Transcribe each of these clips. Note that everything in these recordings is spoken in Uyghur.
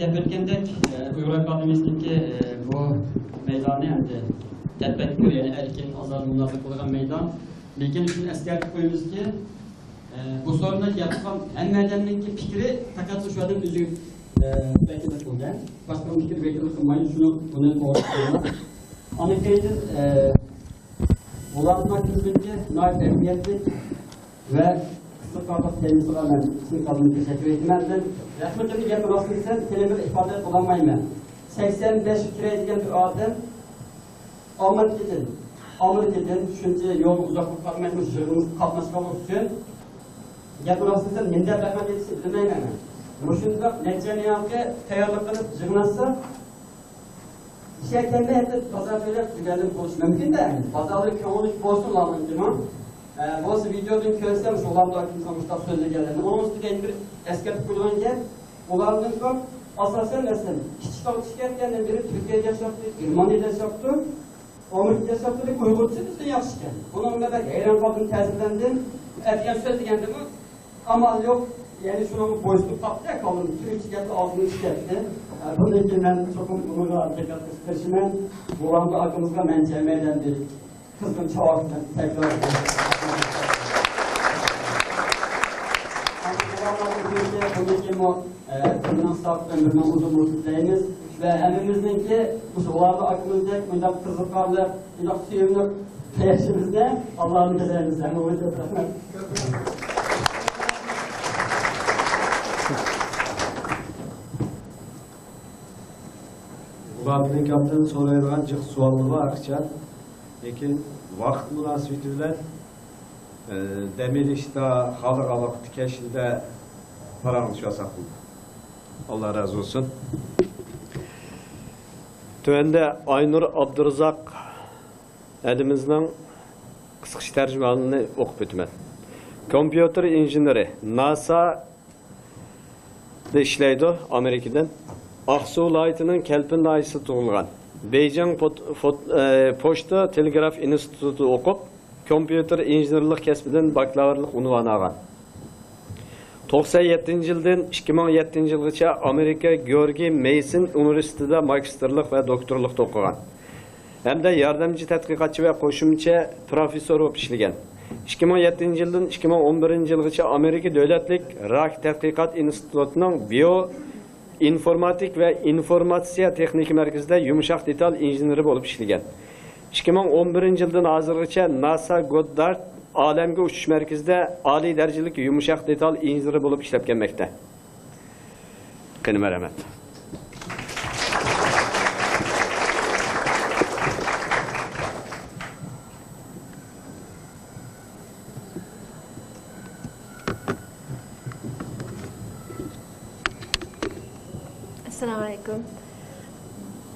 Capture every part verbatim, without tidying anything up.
دەپ ئۆتكەندەك، ئۇيغۇر ئاكادېمىيەسىنىڭكى بۇ مەيدانى ئەمدى تەپەككۇر، يەنى ئەركىن ئازادە مۇنازىرە قىلىدىغان مەيدان. لېكىن شۇنى ئەسكەرتىپ قويىمىزكى، بۇ سورۇندا گەپ قىلغان ھەممە ئادەمنىڭكى پىكرى پەقەت شۇ ئادەم ئۆزى ۋەكىللىك قىلغان. باشقىنىڭ پىكرى ۋەكىللىك قىلمايدۇ، شۇنى، بۇنى توغرا تۇتۇڭلار. ئاندىن كېيىن، ئۇلارنىڭ كۆزىدىكى ناھايىتى ئەھمىيەتلىك ۋە قىزىقارلىق تېمىسىغا مەن چىن قەلبىمدىن تەشەككۈر ئېيتىمەن. رەھمىتىمنى گەپ راستىنى دېسەم، تىلىمنى ئىپادىلەپ بولالمايمەن. سەكسەن بەش كىرەي دېگەن بىر ئادەم ئامېرىكىدىن، ئامېرىكىدىن شۇنچە يول ئۇزاقلىق قاتنايمىز، يىغىنىمىز قاتناشقانلىق ئۈچۈن گەپ راستىنى دېسەم، نېمە دەپ رەھمەت ئېيتىشنى بىلمەيمەن مەن. مۇشۇنداق نەچچە يىلقى تەييارلىق قىلىپ يىغلاشسا، ئىشەكەندە ھەتتا بازار بويلاپ يۈرگەنلىرى بولۇشى مۇمكىن-دە، بازارلىرى كۆڭۈللۈك بولسۇن ئۇلارنىڭكىمۇ. ئە، بولسا ۋىدېودىن كۆرسەم، شۇ ئۇلاردا كىمسىڭ مۇشۇنداق سۆزلىگەنلىرىنى. ئۇنىڭ ئۈستىگە يەنە بىر ئەسكەرتىپ قويىدىغان گەپ، ئۇلارنىڭ ئاساسەن مەسىلەن، كىچىك ۋاقىت چىقىپ كەتكەندىن بېرى تۈركىيەدە ياشاپتۇ، گېرمانىيەدە ياشاپتۇ، ئامېرىكىدا ياشاپتۇ، ئۇيغۇرچە بىزدىن ياخشى ئىكەن. بۇنىڭغا مەن بەك ھەيران قالدىم، تەسىرلەندىم. ئەتىگەن سۆزلىگەندىمۇ ئامال يوق، يەنى شۇنىڭغا بويسۇنۇپ قاپتۇ، كاللىم تۈركچە گەپنى ئاغزىمدىن چىقىپ كەتتى. ئە، بۇندىن كېيىن مەن چوقۇم بۇنىڭغا دىققەت قىلىشقا تىرىشىمەن. بۇلامدا ئاكىمىزغا مەن جەمئىيەتتىن بىر قىزغىن چاۋاك بىلەن تەكرار. بۇندىن كېيىنمۇ، ئە، بىرنىڭ ساق، ئۆمرىنىڭ ئۇزۇن بولۇشىنى تىلەيمىز. ۋە ھەممىمىزنىڭكى مۇشۇ غۇلامى ئاكىمىزدەك مۇنداق قىزىقارلىق، مۇنداق سۆيۈملۈك قېرىندىشىمىزنى ئاللادىن تىلەيمىز. ھەممىڭلارغا كۆپ رەھمەت. غۇلامىنىڭ ئالدىن سورايدىغان جىق سوئاللىرى بار ئاكىجان. لېكىن ۋاقىت مۇناسىۋىتى بىلەن، ئە، دەم ئېلىشتا خالىغان ۋاقىتتا كەچلىدە پاراڭلىشىۋالساق بولىدۇ. ئاللا رازى بولسۇن. تۆۋەندە ئاينۇر ئابدۇرازاق ھەدىمىزنىڭ قىسقىچە تەرجىمىھالىنى ئوقۇپ ئۆتىمەن. كومپيۇتېر ئىنژېنېرى، ناسادا ئىشلەيدۇ، ئامېرىكىدىن. ئاقسۇ ۋىلايىتىنىڭ كەلپىن ناھىيەسىدە تۇغۇلغان. بېيجىڭ پوت-، فوت-، ئە، پوچتا تېلېگراف ئىنستىتۇتىدا ئوقۇپ، كومپيۇتېر ئىنژېنېرلىق كەسپىدىن باكلاۋرلىق ئۇنۋانى ئالغان. توقسەن يەتتىنچى يىلدىن ئىككى مىڭ يەتتىنچى يىلغىچە ئامېرىكا گېئورگىي مېيسون ئۇنىۋېرسىتېتىدا ماگىستىرلىق ۋە دوكتورلۇقتا ئوقۇغان ھەمدە ياردەمچى تەتقىقاتچى ۋە قوشۇمچە پروفېسسور بولۇپ ئىشلىگەن. ئىككى مىڭ يەتتىنچى يىلدىن ئىككى مىڭ ئون بىرىنچى يىلغىچە ئامېرىكا دۆلەتلىك راك تەتقىقات ئىنستىتۇتىنىڭ بىيو ئىنفورماتىك ۋە ئىنفورماتسىيە تېخنىكا مەركىزىدە يۇمشاق دېتال ئىنژېنېرى بولۇپ ئىشلىگەن. ئىككى مىڭ ئون بىرىنچى يىلدىن ھازىرغىچە ناسا گوددارد ئالەمگە ئۇچۇش مەركىزىدە ئالىي دەرىجىلىك يۇمشاق دېتال ئىنژېنېرى بولۇپ ئىشلەپ كەلمەكتە. قېنى، مەرھەمەت. ئەسسالامۇ ئەلەيكۇم.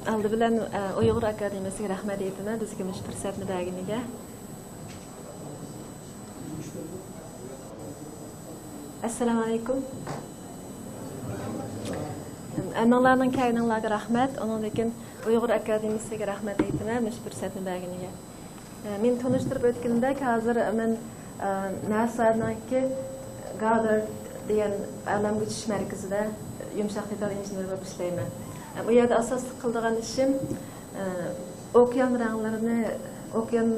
ئالدى بىلەن، ئە، ئۇيغۇر ئاكادېمىيەسىگە رەھمەت ئېيتىمەن، بىزگە مۇشۇ پۇرسەتنى بەرگىنىگە. ئەسسالامۇ ئەلەيكۇم. ھەممىڭلارنىڭ كەينىڭلارغا رەھمەت، ئۇنىڭدىن كېيىن ئۇيغۇر ئاكادېمىيەسىگە رەھمەت ئېيتىمەن، مۇشۇ پۇرسەتنى بەرگىنىگە. ئە، مېنى تونۇشتۇرۇپ ئۆتكىنىدەك، ھازىر مەن، ئە، ناسانىڭكى گادارد دېگەن ئالەمگە ئۇچۇش مەركىزىدە يۇمشاق دېتال ئىنژېنېرى بولۇپ ئىشلەيمەن. ئە، ئۇ يەردە ئاساسلىق قىلىدىغان ئىشىم، ئە، ئوكيان رەڭلىرىنى، ئوكيان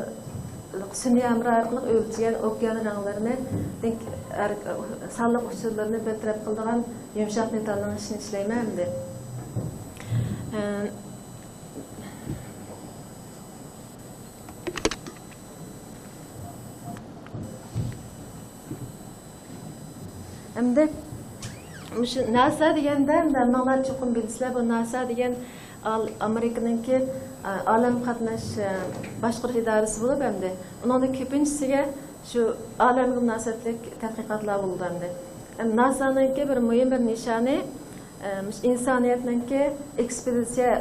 سۈنئىي ھەمراھ ئارقىلىق ئۆلچىگەن ئوكيان رەڭلىرىنى، دىنك-، ئەر-، سانلىق ئۇچۇرلىرىنى بىر تەرەپ قىلىدىغان يۇمشاق دېتالنىڭ ئىشىنى ئىشلەيمەن ئەمدى. ئە، ئەمدى مۇشۇ ناسا دېگەندە، ئەمدى ھەممىڭلار چوقۇم بىلىسىلەر، بۇ ناسا دېگەن ئال-، ئامېرىكىنىڭكى، ئا، ئالەم قاتناش، ئە، باشقۇرۇش ئىدارىسى بولۇپ، ئەمدى ئۇنىڭدا كۆپىنچىسىگە شۇ ئالەمگە مۇناسىۋەتلىك تەتقىقاتلار بولىدۇ ئەمدى. ئەم، ناسانىڭكى بىر مۇھىم بىر نىشانى، ئە، مۇشۇ ئىنسانىيەتنىڭكى ئېكسپېدىتسىيە،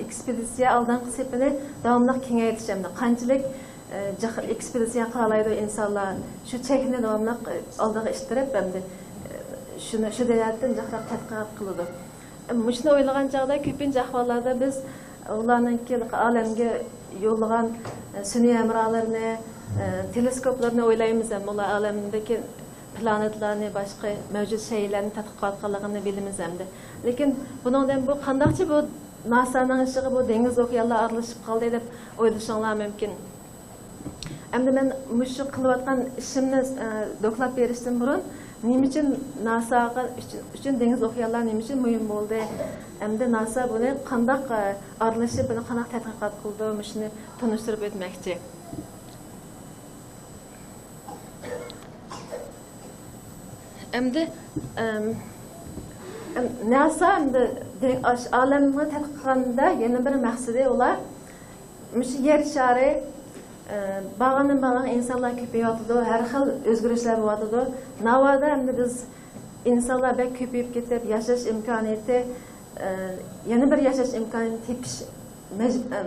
ئېكسپېدىتسىيە ئالدىنقى سېپىنى داۋاملىق كېڭەيتىش ھەمدە قانچىلىك، ئە، جىق-، ئېكسپېدىتسىيە قىلالايدۇ ئىنسانلار، شۇ چەكنى داۋاملىق، ئە، ئالدىغا ئىتتىرىپ، ھەمدە، ئە، شۇنى، شۇ جەھەتتىن جىقراق تەتقىقات قىلىدۇ. ئە، مۇشۇنى ئويلىغان چاغدا كۆپىنچە ئەھۋاللاردا بىز ئۇلارنىڭكى ئالەمگە يوللىغان، ئە، سۈنئىي ھەمراھلىرىنى، ئە، تېلېسكوپلىرىنى ئويلايمىز، ھەم ئۇلار ئالەمدىكى پلانېتلارنى، باشقا مەۋجۇت شەيئىلەرنى تەتقىق قىلىۋاتقانلىقىنى بىلىمىز ئەمدى. لېكىن بۇنىڭدىن بۇ قانداقچە بۇ ناسانىڭ ئىشىغا بۇ دېڭىز ئوكيانلار ئارىلىشىپ قالدى دەپ ئويلىشىڭلار مۇمكىن. ئەمدى مەن مۇشۇ قىلىۋاتقان ئىشىمنى، ئە، دوكلات بېرىشتىن بۇرۇن، نېمە ئۈچۈن ناساغا ئۈچۈن، ئۈچۈن دېڭىز ئوكيانلار نېمە ئۈچۈن مۇھىم بولدى؟ ئەمدى ناسا بۇنى قانداق، ئە، ئارىلىشىپ، بۇنى قانداق تەتقىقات قىلىدۇ؟ مۇشۇنى تونۇشتۇرۇپ ئۆتمەكچى. ئەمدى، ئەم، ئەم، ناسا ئەمدى دېڭ-، ئاش-، ئالەمنى تەتقىق قىلغاندا يەنە بىر مەقسىتى ئۇلار مۇشۇ يەر شارى، ئە، بارغاندىن بارغان ئىنسانلار كۆپىيىۋاتىدۇ، ھەر خىل ئۆزگىرىشلەر بولۇۋاتىدۇ. ناۋادا ئەمدى بىز ئىنسانلار بەك كۆپىيىپ كېتىپ، ياشاش ئىمكانىيىتى، ئە، يەنە بىر ياشاش ئىمكانىيىتىنى تېپىش مەج-، ئە،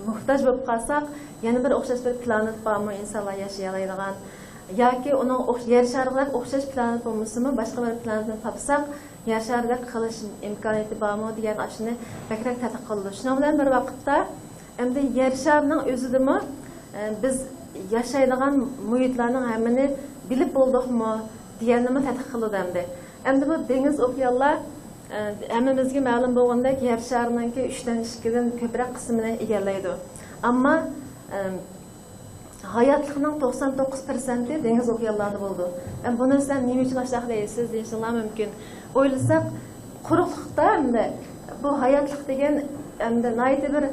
موھتاج بولۇپ قالساق، يەنە بىر ئوخشاش بىر پلانېت بارمۇ ئىنسانلار ياشىيالايدىغان؟ ياكى ئۇنىڭ ئوخ-، يەر شارىغا ئوخشاش پلانېت بولمىسىمۇ، باشقا بىر پلانېتنى تاپساق، يەر شارىدەك قىلىش ئىمكانىيىتى بارمۇ دېگەن ئاشۇنى بەكرەك تەتقىق قىلىدۇ. شۇنىڭ بىلەن بىر ۋاقىتتا، ئەمدى يەر شارىنىڭ ئۆزىدىمۇ، ئە، بىز ياشايدىغان مۇھىتلارنىڭ ھەممىنى بىلىپ بولدۇقمۇ دېگەننىمۇ تەتقىق قىلىدۇ ئەمدى. ئەمدى بۇ دېڭىز ئوكيانلار، ئە، ھەممىمىزگە مەلۇم بولغىنىدەك، يەر شارىنىڭكى ئۈچتىن ئىككىدىن كۆپرەك قىسمىنى ئىگىلەيدۇ. ئەمما، ئە، ھاياتلىقنىڭ توقسان توققۇز پىرسەنتى دېڭىز ئوكيانلاردا بولىدۇ. ئە، بۇنى سىلەر نېمە ئۈچۈن ئاشۇنداق دەيسىز دېيىشىڭلار مۇمكىن. ئويلىساق، قۇرۇقلۇقتا ئەمدى بۇ ھاياتلىق دېگەن ئەمدى ناھايىتى بىر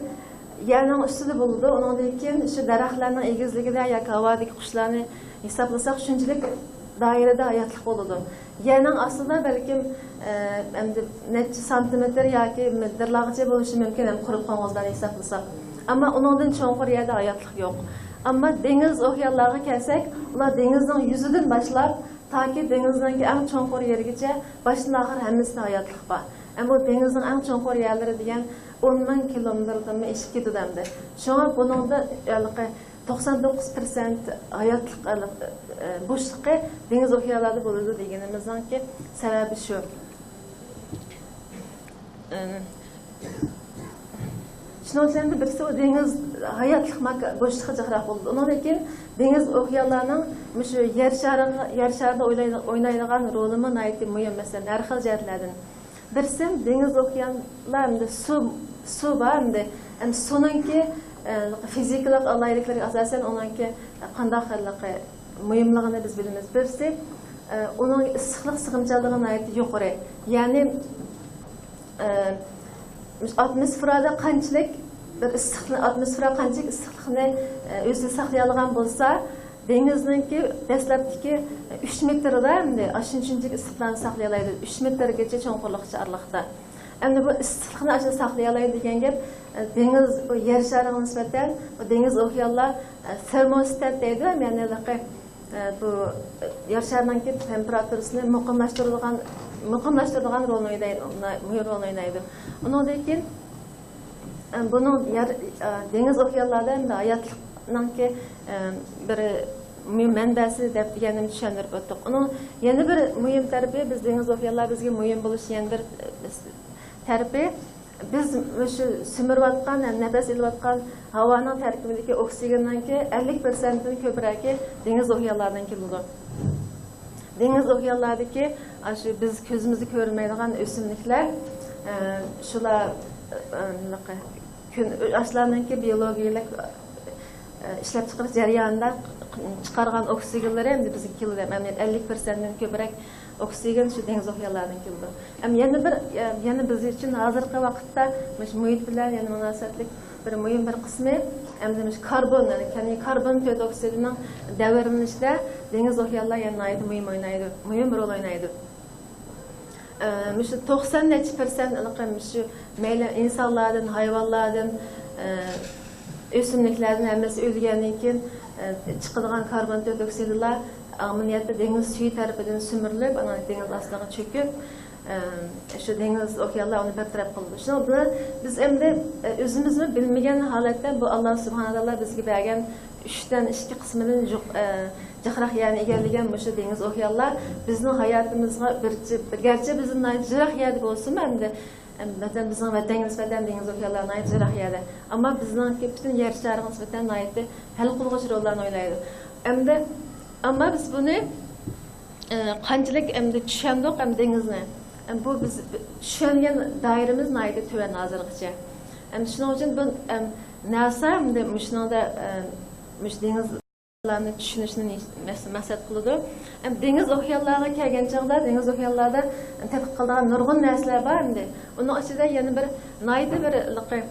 يەرنىڭ ئۈستىدە بولىدۇ. ئۇنىڭدىن كېيىن شۇ دەرەخلەرنىڭ ئېگىزلىكىدە ياكى ھاۋادىكى قۇشلارنى ھېسابلىساق، شۇنچىلىك دائىرىدە ھاياتلىق بولىدۇ. يەرنىڭ ئاستىدا بەلكىم، ئە، ئەمدى نەچچە سانتىمېتىر ياكى مېتىرلارغىچە بولۇشى مۇمكىن، ھەم قۇرۇق قوڭغۇزلارنى ھېسابلىساق. ئەمما ئۇنىڭدىن چوڭقۇر يەردە ھاياتلىق يوق. ئەمما دېڭىز، ئوكيانلارغا كەلسەك، ئۇلار دېڭىزنىڭ يۈزىدىن باشلاپ تاكى دېڭىزنىڭكى ئەڭ چوڭقۇر يېرىگىچە باشتىن ئاخىر ھەممىسىدە ھاياتلىق بار. ئەمما دېڭىزنىڭ ئەڭ چوڭقۇر يەرلىرى دېگەن ئون مىڭ كىلومېتىردىنمۇ ئېشىپ كېتىدۇ ئەمدى. شۇڭا بۇنىڭدا ھېلىقى توقسان توققۇز پىرسەنت ھاياتلىق، ئە، بوشلۇقى دېڭىز ئوكيانلاردا بولىدۇ دېگىنىمىزنىڭكى سەۋەبى شۇ. ئە، شۇنىڭ ئۈچۈن بىرسى ئۇ دېڭىز ھاياتلىق ماكا-، بوشلۇقى جىقراق بولىدۇ. ئۇنىڭدىن كېيىن دېڭىز ئوكيانلارنىڭ مۇشۇ يەر شارىغا، يەر شارىدا ئويلايدۇ-، ئوينايدىغان رولىمۇ ناھايىتى مۇھىم، مەسىلەن، ھەر خىل جەھەتلەردىن. بىرسى دېڭىز ئوكيانلار ئەمدى سۇ، سۇ بار ئەمدى. ئەمدى سۇنىڭكى، ئە، فىزىكىلىق ئالاھىدىلىكلىرىگە ئاساسەن ئۇنىڭكى قانداق خىللىقى مۇھىملىقىنى بىز بىلىمىز. بىرسى، ئە، ئۇنىڭ ئىسسىقلىق سىغىمچانلىقى ناھايىتى يۇقىرى. يەنى، ئە، ئاتموسفېرادا قانچىلىك بىر ئىسسىقنى، ئاتموسفېرا قانچىلىك ئىسسىقلىقنى، ئە، ئۆزىدە ساقلىيالىغان بولسا، دېڭىزنىڭكى دەسلەپتىكى ئۈچ مېتىردا ئەمدى ئاشۇنچىلىك ئىسسىقلارنى ساقلىيالايدۇ، ئۈچ مېتىرگىچە چوڭقۇرلۇققىچە ئارىلىقتا. ئەمدى بۇ ئىسسىقلىقنى ئاشۇ ساقلىيالايدۇ دېگەن گەپ، ئە، دېڭىز، بۇ يەر شارىغا نىسبەتەن، بۇ دېڭىز ئوكيانلار، ئە، سېرموستات دەيدۇ، يەنى ھېلىقى، ئە، بۇ يەر شارىنىڭكى تېمپېراتۇرىسىنى مۇقىملاشتۇرىدىغان، مۇقىملاشتۇرىدىغان رولنى ئوينايدۇ، مۇھىم رولنى ئوينايدۇ. ئۇنىڭدىن كېيىن، ئە، بۇنىڭ يەر، ئە، دېڭىز ئوكيانلاردا ئەمدى ھاياتلىقنىڭكى، ئە، بىر مۇھىم مەنبەسى دەپ دېگەننى چۈشەندۈرۈپ ئۆتتۇق. ئۇنىڭ يەنە بىر مۇھىم تەرىپى، بىز دېڭىز ئوكيانلار بىزگە مۇھىم بولۇش يەنە بىر، ئە، تەرىپى، بىز مۇشۇ سۈمۈرۈۋاتقان ھەم نەپەس ئېلىۋاتقان ھاۋانىڭ تەركىبىدىكى ئوكسىگېننىڭكى ئەللىك پىرسەنتتىن كۆپرەكى دېڭىز ئوكيانلاردىن كېلىدۇ. دېڭىز ئوكيانلاردىكى ئاشۇ بىز كۆزىمىزدە كۆرمەيدىغان ئۆسۈملۈكلەر، ئە، شۇلار، ئە، نېمە، كۈن، ئاشۇلارنىڭكى بىيولوگىيەلىك، ئە، ئىشلەپچىقىرىش جەريانىدا چىقارغان ئوكسىگېنلىرى ئەمدى بىزگە كېلىدۇ. ئەمەلىيەتتە ئەللىك پىرسەنتتىن كۆپرەك ئوكسىگېن شۇ دېڭىز ئوكيانلاردىن كېلىدۇ. ئەم، يەنە بىر، ئە، يەنە بىز ئۈچۈن ھازىرقى ۋاقىتتا مۇشۇ مۇھىت بىلەن يەنە مۇناسىۋەتلىك بىر مۇھىم بىر قىسمى، ئەمدى مۇشۇ كاربون، يەنى كاربون تۆت ئوكسىدىنىڭ دەۋرلىنىشىدە دېڭىز ئوكيانلار يەنە ناھايىتى مۇھىم ئوينايدۇ، مۇھىم رول ئوينايدۇ. ئە، مۇشۇ توقسان نەچچە پىرسەنت ھېلىقى مۇشۇ مەيلى ئىنسانلاردىن، ھايۋانلاردىن، ئە، ئۆسۈملۈكلەردىن ھەممىسى ئۆلگەندىن كېيىن، ئە، چىقىدىغان كاربون تۆت ئوكسىدلار ئەمەلىيەتتە دېڭىز سۈيى تەرىپىدىن سۈمۈرۈلۈپ، ئاندىن دېڭىز ئاستىغا چۆكۈپ، ئە، شۇ دېڭىز، ئوكيانلار ئۇنى بىر تەرەپ قىلىدۇ. شۇنىڭ بىلەن بىز ئەمدى، ئە، ئۆزىمىزمۇ بىلمىگەن ھالەتتە بۇ ئاللا سۇبھانە تائالا بىزگە بەرگەن ئۈچتىن ئىككى قىسمىدىن جۇق-، ئە، جىقراق يەرنى ئىگىلىگەن مۇشۇ دېڭىز، ئوكيانلار بىزنىڭ ھاياتىمىزغا بىر چى-، گەرچە بىزدىن ناھايىتى يىراق يەردە بولسىمۇ، ئەمدى، ئەم، مەسىلەن، بىزنىڭ ۋەتەنگە نىسبەتەن دېڭىز، ئوكيانلار ناھايىتى يىراق يەردە. ئەمما بىزنىڭكى پۈتۈن يەر شارىغا نىسبەتەن ناھايىتى ھەل قىلغۇچ روللارنى ئوينايدۇ. ئەمدى، ئەمما بىز بۇنى، ئە، قانچىلىك ئەمدى چۈشەندۇق ئەم دېڭىزنى. ئەم، بۇ بىز چۈشەنگەن دائىرىمىز ناھايىتى تۆۋەن ھازىرغىچە. ئەم، شۇنىڭ ئۈچۈن بۇ، ئەم، ناسا ئەمدى مۇشۇنىڭدا، ئەم، مۇشۇ دېڭىزلارنى چۈشىنىشنى نى-، مەس-، مەقسەت قىلىدۇ. ئەم، دېڭىز ئوكيانلارغا كەلگەن چاغدا، دېڭىز ئوكيانلاردا تەتقىق قىلىدىغان نۇرغۇن نەرسىلەر بار ئەمدى. ئۇنىڭ ئىچىدە يەنە بىر ناھايىتى بىر ھېلىقى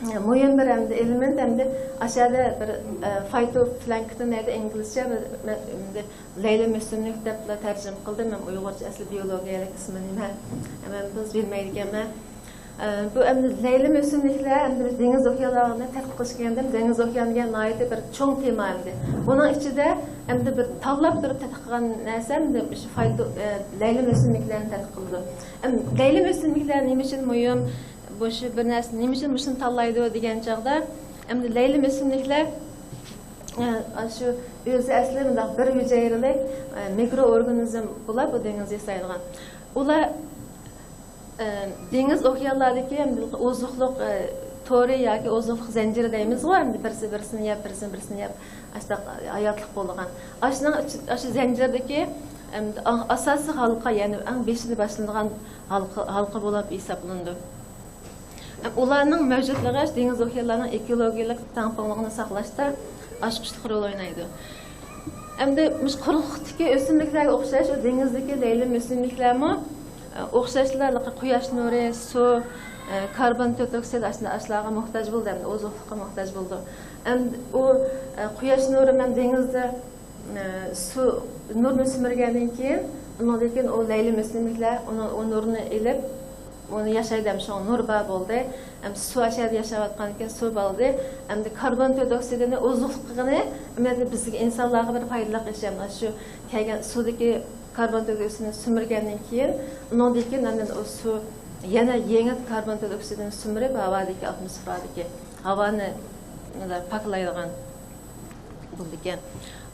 مۇھىم بىر ئەمدى ئېلېمېنت ئەمدى ئاشۇ يەردە بىر، ئە، فايتوپلانكتون دەيدۇ ئىنگلىزچە، بىر، بىر، ئەمدى لەيلى مۆسۈملۈك دەپلا تەرجىمە قىلدىم. مەن ئۇيغۇرچە ئەسلى بىيولوگىيەلىك ئىسمى نېمە؟ مەن بىز بىلمەيدىكەنمەن. ئە، بۇ ئەمدى لەيلى مۆسۈملۈكلەر ئەمدى بىز دېڭىز ئوكيانلارنى تەتقىق قىلىشقا كەلگەندە دېڭىز ئوكيان دېگەن ناھايىتى بىر چوڭ تېما ئەمدى. بۇنىڭ ئىچىدە ئەمدى بىر تاللاپ تۇرۇپ تەتقىق قىلغان نەرسە ئەمدى مۇشۇ فايتو-، ئە، لەيلى مۆسۈملۈكلەرنى تەتقىق قىلىدۇ. ئەم، لەيلى مۆسۈملۈكلەر نېمە ئۈچۈن مۇھىم؟ بۇ شۇ بىر نەرسە نېمە ئۈچۈن مۇشۇنى تاللايدۇ دېگەن چاغدا، ئەمدى لەيلى مۆسۈملۈكلەر، ئە، شۇ ئۆزى ئەسلى مۇنداق بىر ھۈجەيرىلىك، ئە، مىكرو ئورگانىزم بۇلار، بۇ دېڭىز ياسايدىغان. ئۇلار، ئە، دېڭىز ئوكيانلاردىكى ئەمدى ئوزۇقلۇق، ئە، تورى ياكى ئوزۇقلۇق زەنجىرى دەيمىزغۇ، ئەمدى بىرسى بىرسىنى يەپ، بىرسى بىرسىنى يەپ، ئاشۇنداق ھاياتلىق بولىدىغان. ئاشۇنىڭ ئىچ-، ئاشۇ زەنجىردىكى ئەمدى ئاساسىي ھالقا، يەنى ئەڭ بېشىدا باشلىنىدىغان ھالقا، ھالقا بولۇپ ھېسابلىنىدۇ. ئۇلارنىڭ مەۋجۇتلۇقى دېڭىز ئوكيانلارنىڭ ئېكولوگىيەلىك تەڭپۇڭلۇقىنى ساقلاشتا ئاچقۇچلۇق رول ئوينايدۇ. ئەمدى مۇشۇ قۇرۇقلۇقتىكى ئۆسۈملۈكلەرگە ئوخشاش، ئۇ دېڭىزدىكى لەيلى ئۆسۈملۈكلەرمۇ، ئە، ئوخشاشلا قۇياش نۇرى، سۇ، ئە، كاربون تۆت ئوكسىدى، ئاشۇنداق ئاشلارغا موھتاج بولىدۇ، ئەمدى ئوزۇقلۇققا موھتاج بولىدۇ. ئەمدى ئۇ، ئە، قۇياش نۇرى مەن دېڭىزدا ئە، سۇ نۇرنى سۈمۈرگەندىن كېيىن، ئۇنىڭدىن كېيىن ئۇ لەيلى مۆسۈملۈكلەر ئۇنىڭ ئۇ نۇرنى ئېلىپ، ئۇنى ياشايدۇ. ھەم شۇڭا نۇر بار بولدى. ھەم سۇ ئاشۇ يەردە ياشاۋاتقاندىن كېيىن سۇ بولدى. ئەمدى كاربون تۆت ئوكسىدىنى ئوزۇقلۇق قىلغىنى، ئەمدى بىزگە ئىنسانلارغا بىر پايدىلىق ئىش. ئەمدى شۇ كەلگەن سۇدىكى كاربون تۆت ئوكسىدىنى سۈمۈرگەندىن كېيىن، ئۇنىڭدىن كېيىن ئاندىن ئۇ سۇ يەنە يېڭى كاربون تۆت ئوكسىدىنى سۈمۈرۈپ، ھاۋادىكى، ئاتموسفېرادىكى ھاۋانى پاكلايدىغان بولىدىكەن.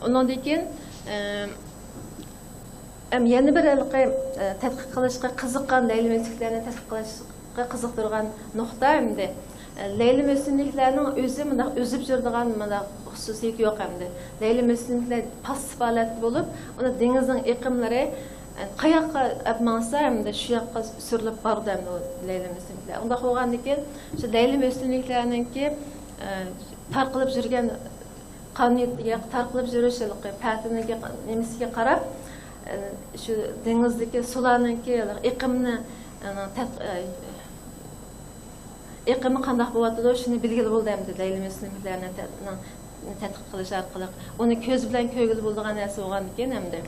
ئۇنىڭدىن كېيىن، ئە، ئەم، يەنە بىر ھېلىقى، ئە، تەتقىق قىلىشقا قىزىققان، لەيلى مۆسۈملۈكلەرنى تەتقىق قىلىشقا قىزىقتۇرغان نۇقتا ئەمدى، ئە، لەيلى مۆسۈملۈكلەرنىڭ ئۆزى مۇنداق ئۈزۈپ يۈرىدىغان مۇنداق خۇسۇسىيىتى يوق ئەمدى. لەيلى مۆسۈملۈكلەر پاسسىپ ھالەتتە بولۇپ، ئۇنى دېڭىزنىڭ ئېقىملىرى، ئە، قاياققا ئەپ ماڭسا ئەمدى شۇ ياققا سۈرۈلۈپ بارىدۇ ئەمدى ئۇ لەيلى مۆسۈملۈكلەر. ئۇنداق بولغاندىن كېيىن شۇ لەيلى مۆسۈملۈكلەرنىڭكى، ئە، تارقىلىپ يۈرگەن قانۇنىيەتكە تارقىلىپ يۈرۈش ھېلىقى پەتىنىڭكى نېمىسىگە قاراپ، ئە، شۇ دېڭىزدىكى سۇلارنىڭكى ئېقىمنى، ئە، تەت-، ئە، ئېقىمى قانداق بولۇۋاتىدۇ، شۇنى بىلگىلى بولدى ئەمدى لەيلى مۆسۈملۈكلەرنى تە-، نىڭ تەتقىق قىلىش ئارقىلىق. ئۇنى كۆز بىلەن كۆرگىلى بولىدىغان نەرسە بولغاندىكىن ئەمدى.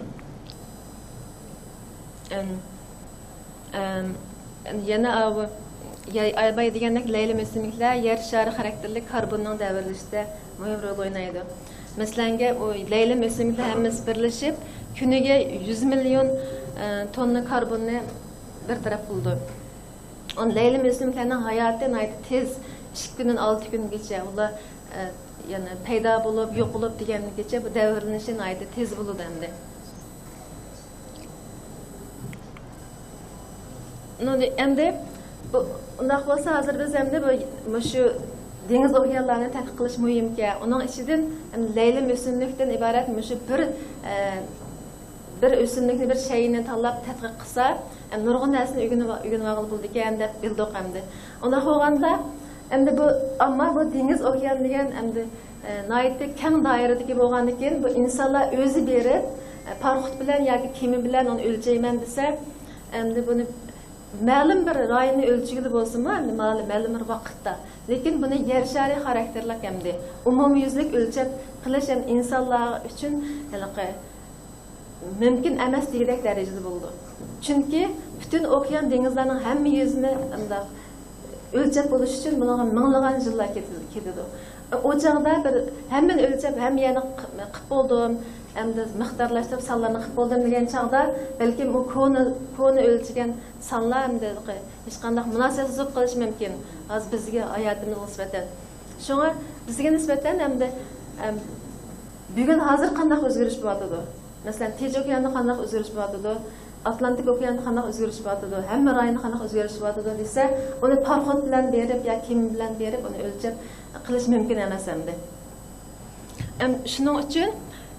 ئەم، ئەم، يەنە ئاۋۇ ياي-، ئايباي دېگەندەك لەيلى مۆسۈملۈكلەر يەر شارى خاراكتېرلىك كاربوننىڭ دەۋرىلىشىدە مۇھىم رول ئوينايدۇ. مەسىلەنگە، ئۇ لەيلى مۆسۈملۈكلەر ھەممىسى بىرلىشىپ، كۈنىگە يۈز مىليون، ئە، توننا كاربوننى بىر تەرەپ قىلىدۇ. ئۇ لەيلى مۆسۈملۈكلەرنىڭ ھاياتى ناھايىتى تېز، ئىككى كۈندىن ئالتە كۈنگىچە ئۇلار، ئە، يەنى پەيدا بولۇپ، يوقىلىپ دېگەنگىچە بۇ دەۋرلىنىشى ناھايىتى تېز بولىدۇ ئەمدى. ئۇنىڭدىن ئەمدى بۇ، ئۇنداق بولسا، ھازىر بىز ئەمدى بۇ، مۇشۇ دېڭىز ئوكيانلارنى تەتقىق قىلىش مۇھىمكەن. ئۇنىڭ ئىچىدىن ئەمدى لەيلى ئۆسۈملۈكتىن ئىبارەت مۇشۇ بىر، ئە، بىر ئۆسۈملۈكنى، بىر شەيئىنى تاللاپ تەتقىق قىلسا، ئەمدى نۇرغۇن نەرسىنى ئۆگىنىپ، ئۆگىنىۋالغىلى بولىدىكەن دەپ بىلدۇق ئەمدى. ئۇنداق بولغاندا، ئەمدى بۇ، ئەمما بۇ دېڭىز ئوكيان دېگەن ئەمدى ئە، ناھايىتى كەڭ دائىرىدىكى بولغاندىكىن، بۇ ئىنسانلار ئۆزى بېرىپ، ئە، پاراخوت بىلەن ياكى كېمە بىلەن ئۇنى ئۆلچەيمەن دېسە، ئەمدى بۇنى مەلۇم بىر رايوننى ئۆلچىگىلى بولسىمۇ، ئەمدى مەلۇم، مەلۇم بىر ۋاقىتتا. لېكىن بۇنى يەر شارى خاراكتېرلىك ئەمدى ئومۇميۈزلۈك ئۆلچەپ قىلىش ئەمدى ئىنسانلار ئۈچۈن ھېلىقى مۇمكىن ئەمەس دېگۈدەك دەرىجىدە بولىدۇ. چۈنكى پۈتۈن ئوكيان دېڭىزلارنىڭ ھەممە يۈزىنى ئۇنداق ئۆلچەپ بولۇش ئۈچۈن بۇنىڭغا مىڭلىغان يىللار كېتىدۇ. ئۇ چاغدا بىر ھەممىنى ئۆلچەپ، ھەممە يەرنى قىپ بولدۇم، ئەمدى مىقدارلاشتۇرۇپ سانلارنى قىپ بولدۇم دېگەن چاغدا، بەلكىم ئۇ كونا، كونا ئۆلچىگەن سانلار ئەمدى ھېچقانداق مۇناسىۋەتسىز بولۇپ قېلىشى مۇمكىن. ھازىر بىزگە، ھاياتىمىزغا نىسبەتەن. شۇڭا بىزگە نىسبەتەن ئەمدى، ئەم، بۈگۈن ھازىر قانداق ئۆزگىرىش بولۇۋاتىدۇ؟ مەسىلەن، تىنچ ئوكياندا قانداق ئۆزگىرىش بولۇۋاتىدۇ؟ ئاتلانتىك ئوكياندا قانداق ئۆزگىرىش بولۇۋاتىدۇ؟ ھەممە رايوندا قانداق ئۆزگىرىش بولۇۋاتىدۇ دېسە، ئۇنى پاراخوت بىلەن بېرىپ يا كېمە بىلەن بېرىپ ئۇنى ئۆلچەپ قىلىش مۇمكىن ئەمەس ئەمدى. ئەم، شۇنىڭ ئۈچۈن،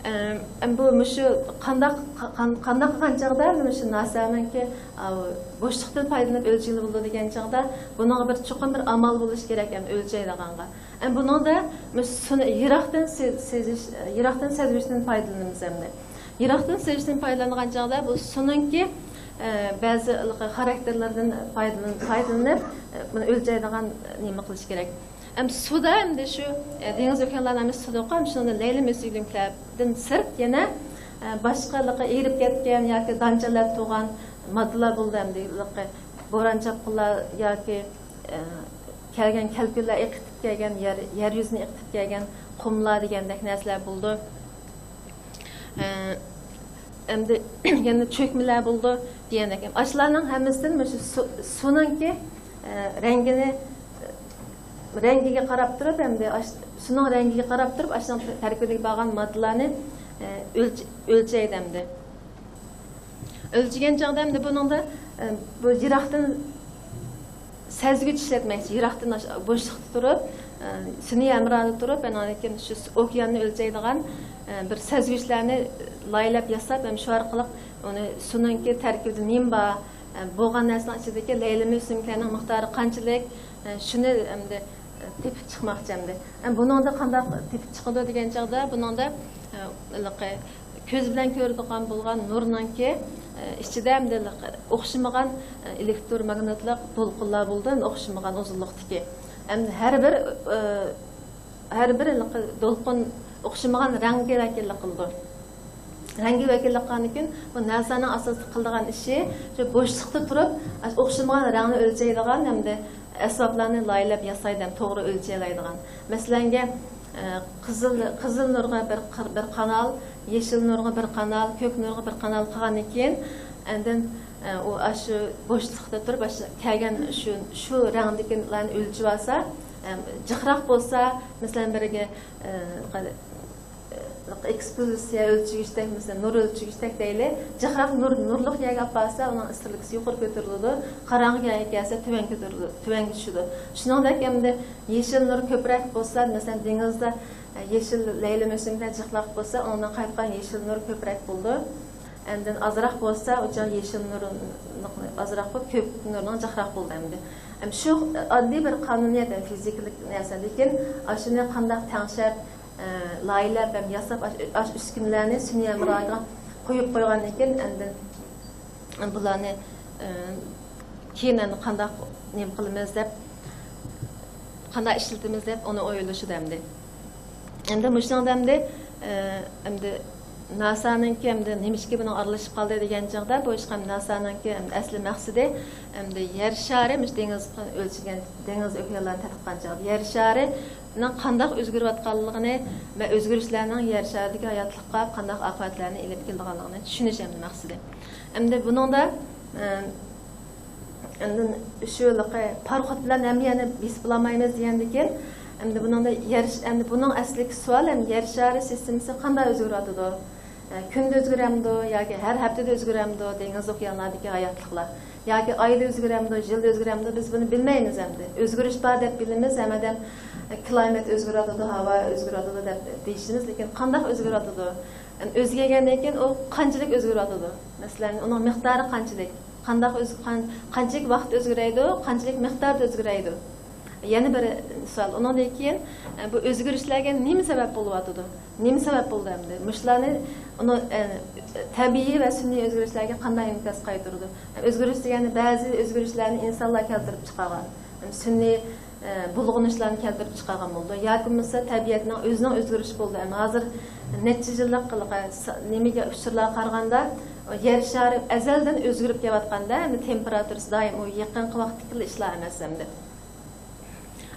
ئەم، بۇ مۇشۇ قانداق، قان-، قانداق قىلغان چاغدا مۇشۇ ناسانىڭكى، ئاۋۇ، بوشلۇقتىن پايدىلىنىپ ئۆلچىگىلى بولىدۇ دېگەن چاغدا، بۇنىڭغا بىر چوقۇم بىر ئامال بولۇشى كېرەك، ئەم، ئۆلچەيدىغانغا. ئەم، بۇنىڭدا مۇشۇ سۇنى يىراقتىن سې-، سېزىش، يىراقتىن سەزگۈچتىن پايدىلىنىمىز ئەمدى. يىراقتىن سېزىشتىن پايدىلانغان چاغدا بۇ سۇنىڭكى، ئە، بەزى خاراكتېرلىرىدىن پايدىلىن-، پايدىلىنىپ، ئە، بۇنى ئۆلچەيدىغان نېمە قىلىش كېرەك. ئەم، سۇدا ئەمدى شۇ، ئە، دېڭىز ئۆكەنلەرنىڭ ھەممىسى سۇدىغۇ، ئەم، شۇنىڭدا لەيلىم ئۆسۈملۈكلەردىن سىرت يەنە، ئە، باشقا ھېلىقى ئېرىپ كەتكەن ياكى دانچىلار تۇرغان ماددىلار بولىدۇ ئەمدى، ھېلىقى بوران-چاپقۇنلار ياكى، ئە، كەلگەن كەلكۈنلەر ئېقىتىپ كەلگەن، يەر، يەر يۈزىنى ئېقىتىپ كەلگەن قۇملار دېگەندەك نەرسىلەر بولىدۇ. ئە، ئەمدى يەنە چۆكمىلەر بولىدۇ دېگەندەك. ئاشۇلارنىڭ ھەممىسىدىن مۇشۇ سۇ، سۇنىڭكى، ئە، رەڭگىنى، رەڭگىگە قاراپ تۇرۇپ، ئەمدى ئاش-، سۇنىڭ رەڭگىگە قاراپ تۇرۇپ، ئاشۇنىڭ تەركىبىدىكى بارغان ماددىلارنى، ئە، ئۆلچ-، ئۆلچەيدۇ ئەمدى. ئۆلچىگەن چاغدا ئەمدى بۇنىڭدا، ئە، بۇ يىراقتىن سەزگۈچ ئىشلەتمەكچى، يىراقتىن ئاش-، بوشلۇقتا تۇرۇپ، ئە، سۈنئىي ھەمرادا تۇرۇپ، ئاندىن كېيىن شۇ ئوكياننى ئۆلچەيدىغان، ئە، بىر سەزگۈچلەرنى لايىھەلەپ ياساپ، ھەم شۇ ئارقىلىق ئۇنى سۇنىڭكى تەركىبىدە نېمە بار، ئە، بولغان نەرسىنىڭ ئىچىدىكى لەيلىم ئۆسۈملۈكلەرنىڭ مىقدارى قانچىلىك، ئە، شۇنى ئەمدى، ئە، تېپىپ چىقماقچى ئەمدى. ئە، بۇنىڭدا قانداق تېپىپ چىقىدۇ دېگەن چاغدا، بۇنىڭدا، ئە، ھېلىقى كۆز بىلەن كۆرىدىغان بولغان نۇرنىڭكى، ئە، ئىچىدە ئەمدى ئوخشىمىغان، ئە، ئېلېكتروماگنىتلىق دولقۇنلار بولىدۇ، ئەمدى ئوخشىمىغان ئۇزۇنلۇقتىكى. ئەمدى ھەر بىر، ئە، ھەر بىر ھېلىقى دولقۇن ئوخشىمىغان رەڭگە ۋەكىللىك قىلىدۇ. رەڭگە ۋەكىللىك قىلغاندىن كېيىن، بۇ ناسانىڭ ئاساسلىق قىلىدىغان ئىشى شۇ بوشلۇقتا تۇرۇپ، ئوخشىمىغان رەڭنى ئۆلچەيدىغان ھەمدە ئەسۋابلارنى لايىھەلەپ ياسايدۇ، ھەم توغرا ئۆلچىيەلەيدىغان. مەسىلەنگە، ئە، قىزىل، قىزىل نۇرغا بىر قىر-، بىر قانال، يېشىل نۇرغا بىر قانال، كۆك نۇرغا بىر قانال قىلغاندىن كېيىن، ئاندىن، ئە، ئۇ ئاشۇ بوشلۇقتا تۇرۇپ، ئاشۇ كەلگەن شۇ، شۇ رەڭدىكىلەرنى ئۆلچىۋالسا، ئە، جىقراق بولسا، مەسىلەن، بىرگە، ئە، ئېكسپوزىتسىيە ئۆلچىگۈچتەك، مەسىلەن، نۇر ئۆلچىگۈچتەك دەيلى، جىقراق نۇر، نۇرلۇق يەرگە ئاپارسا، ئۇنىڭ ئىسسىقلىكى يۇقىرى كۆتۈرۈلىدۇ، قاراڭغۇ يەرگە كەلسە، تۆۋەن كۆتۈرۈلىدۇ، تۆۋەنگە چۈشىدۇ. شۇنىڭدەك ئەمدى يېشىل نۇر كۆپرەك بولسا، مەسىلەن، دېڭىزدا، ئە، يېشىل لەيلىم ئۆسۈملۈكلەر جىقراق بولسا، ئۇنىڭدىن قايتقان يېشىل نۇر كۆپرەك بولىدۇ. ئاندىن ئازراق بولسا، ئۇ چاغ يېشىل نۇر ئازراق بولۇپ، كۆك نۇرنىڭ جىقراق بولىدۇ ئەمدى. ئەم، شۇ ئاددىي بىر قانۇنىيەت، ئەم، فىزىكىلىق نەرسە. لېكىن ئاشۇنى قانداق تەڭشەپ، ئە، لايىھەلەپ ھەم ياساپ، ئاش-، ئاش ئۈسكۈنىلەرنى سۈنئىي ھەمراغا قويۇپ قويغاندىن كېيىن، ئاندىن بۇلارنى، ئە، كېيىن ئەمدى قانداق نېمە قىلىمىز دەپ، قانداق ئىشلىتىمىز دەپ ئۇنى ئويلىشىدۇ ئەمدى. ئەمدى مۇشۇنىڭدا ئەمدى، ئە، ئەمدى ناسانىڭكى ئەمدى نېمىشقا بۇنىڭ ئارىلىشىپ قالدى دېگەن چاغدا، بۇ ئىشقا ناسانىڭكى ئەمدى ئەسلى مەقسىتى ئەمدى يەر شارى مۇشۇ دېڭىز ئۆلچىگەن، دېڭىز ئوكيانلارنى تەتقىق قىلغان چاغدا يەر شارى نىڭ قانداق ئۆزگىرىۋاتقانلىقىنى ۋە ئۆزگىرىشلەرنىڭ يەر شارىدىكى ھاياتلىققا قانداق ئاقىۋەتلەرنى ئېلىپ كېلىدىغانلىقىنى چۈشىنىش ئەمدى مەقسىتى. ئەمدى بۇنىڭدا، ئە، ئەمدى شۇ ھېلىقى پاروخوت بىلەن ھەممە يەرنى بېسىپ بولالمايمىز دېگەندىكىن، ئەمدى بۇنىڭدا يەر، ئەمدى بۇنىڭ ئەسلىدىكى سوئال، ئەمدى يەر شارى سىستېمىسى قانداق ئۆزگىرىۋاتىدۇ؟ ئە، كۈندە ئۆزگىرەمدۇ ياكى ھەر ھەپتىدە ئۆزگىرەمدۇ دېڭىز ئوكيانلاردىكى ھاياتلىقلار؟ ياكى ئايدا ئۆزگىرەمدۇ، يىلدا ئۆزگىرەمدۇ، بىز بۇنى بىلمەيمىز ئەمدى. ئۆزگىرىش بار دەپ بىلىمىز، ھەممە ئادەم، ئە، كىلايمېت ئۆزگىرىۋاتىدۇ، ھاۋا ئۆزگىرىۋاتىدۇ دەپ دېيىشىمىز، لېكىن قانداق ئۆزگىرىۋاتىدۇ؟ ئەمدى ئۆزگەرگەندىن كېيىن ئۇ قانچىلىك ئۆزگىرىۋاتىدۇ؟ مەسىلەن، ئۇنىڭ مىقدارى قانچىلىك؟ قانداق ئۆز-، قان-، قانچىلىك ۋاقىت ئۆزگىرەيدۇ؟ قانچىلىك مىقداردا ئۆزگىرەيدۇ؟ يەنە بىر سوئال. ئۇنىڭدىن كېيىن، ئە، بۇ ئۆزگىرىشلەرگە نېمە سەۋەب بولۇۋاتىدۇ؟ نېمە سەۋەب بولدى ئەمدى؟ مۇشۇلارنى، ئۇنى، ئە، تەبىئىي ۋە سۈنئىي ئۆزگىرىشلەرگە قانداق ئىنكاس قايتۇرىدۇ؟ ئۆزگىرىش دېگەندە بەزى ئۆزگىرىشلەرنى ئىنسانلار كەلتۈرۈپ چىقارغان. سۈنئىي، ئە، بۇلغىنىشلارنى كەلتۈرۈپ چىقارغان بولىدۇ. ياكى بولمىسا تەبىئەتنىڭ ئۆزىنىڭ ئۆزگىرىشى بولىدۇ. ئەمما ھازىر نەچچە يىللىق، س-، نېمىگە، ئۇچۇرلارغا قارىغاندا، يەر شارى ئەزەلدىن ئۆزگىرىپ كېلىۋاتقاندا، ئەمدى تېمپېراتۇرىسى دائىم ئۇ يېقىنقى ۋاقىتتىكىلا ئىشلار ئەمەس ئەمدى.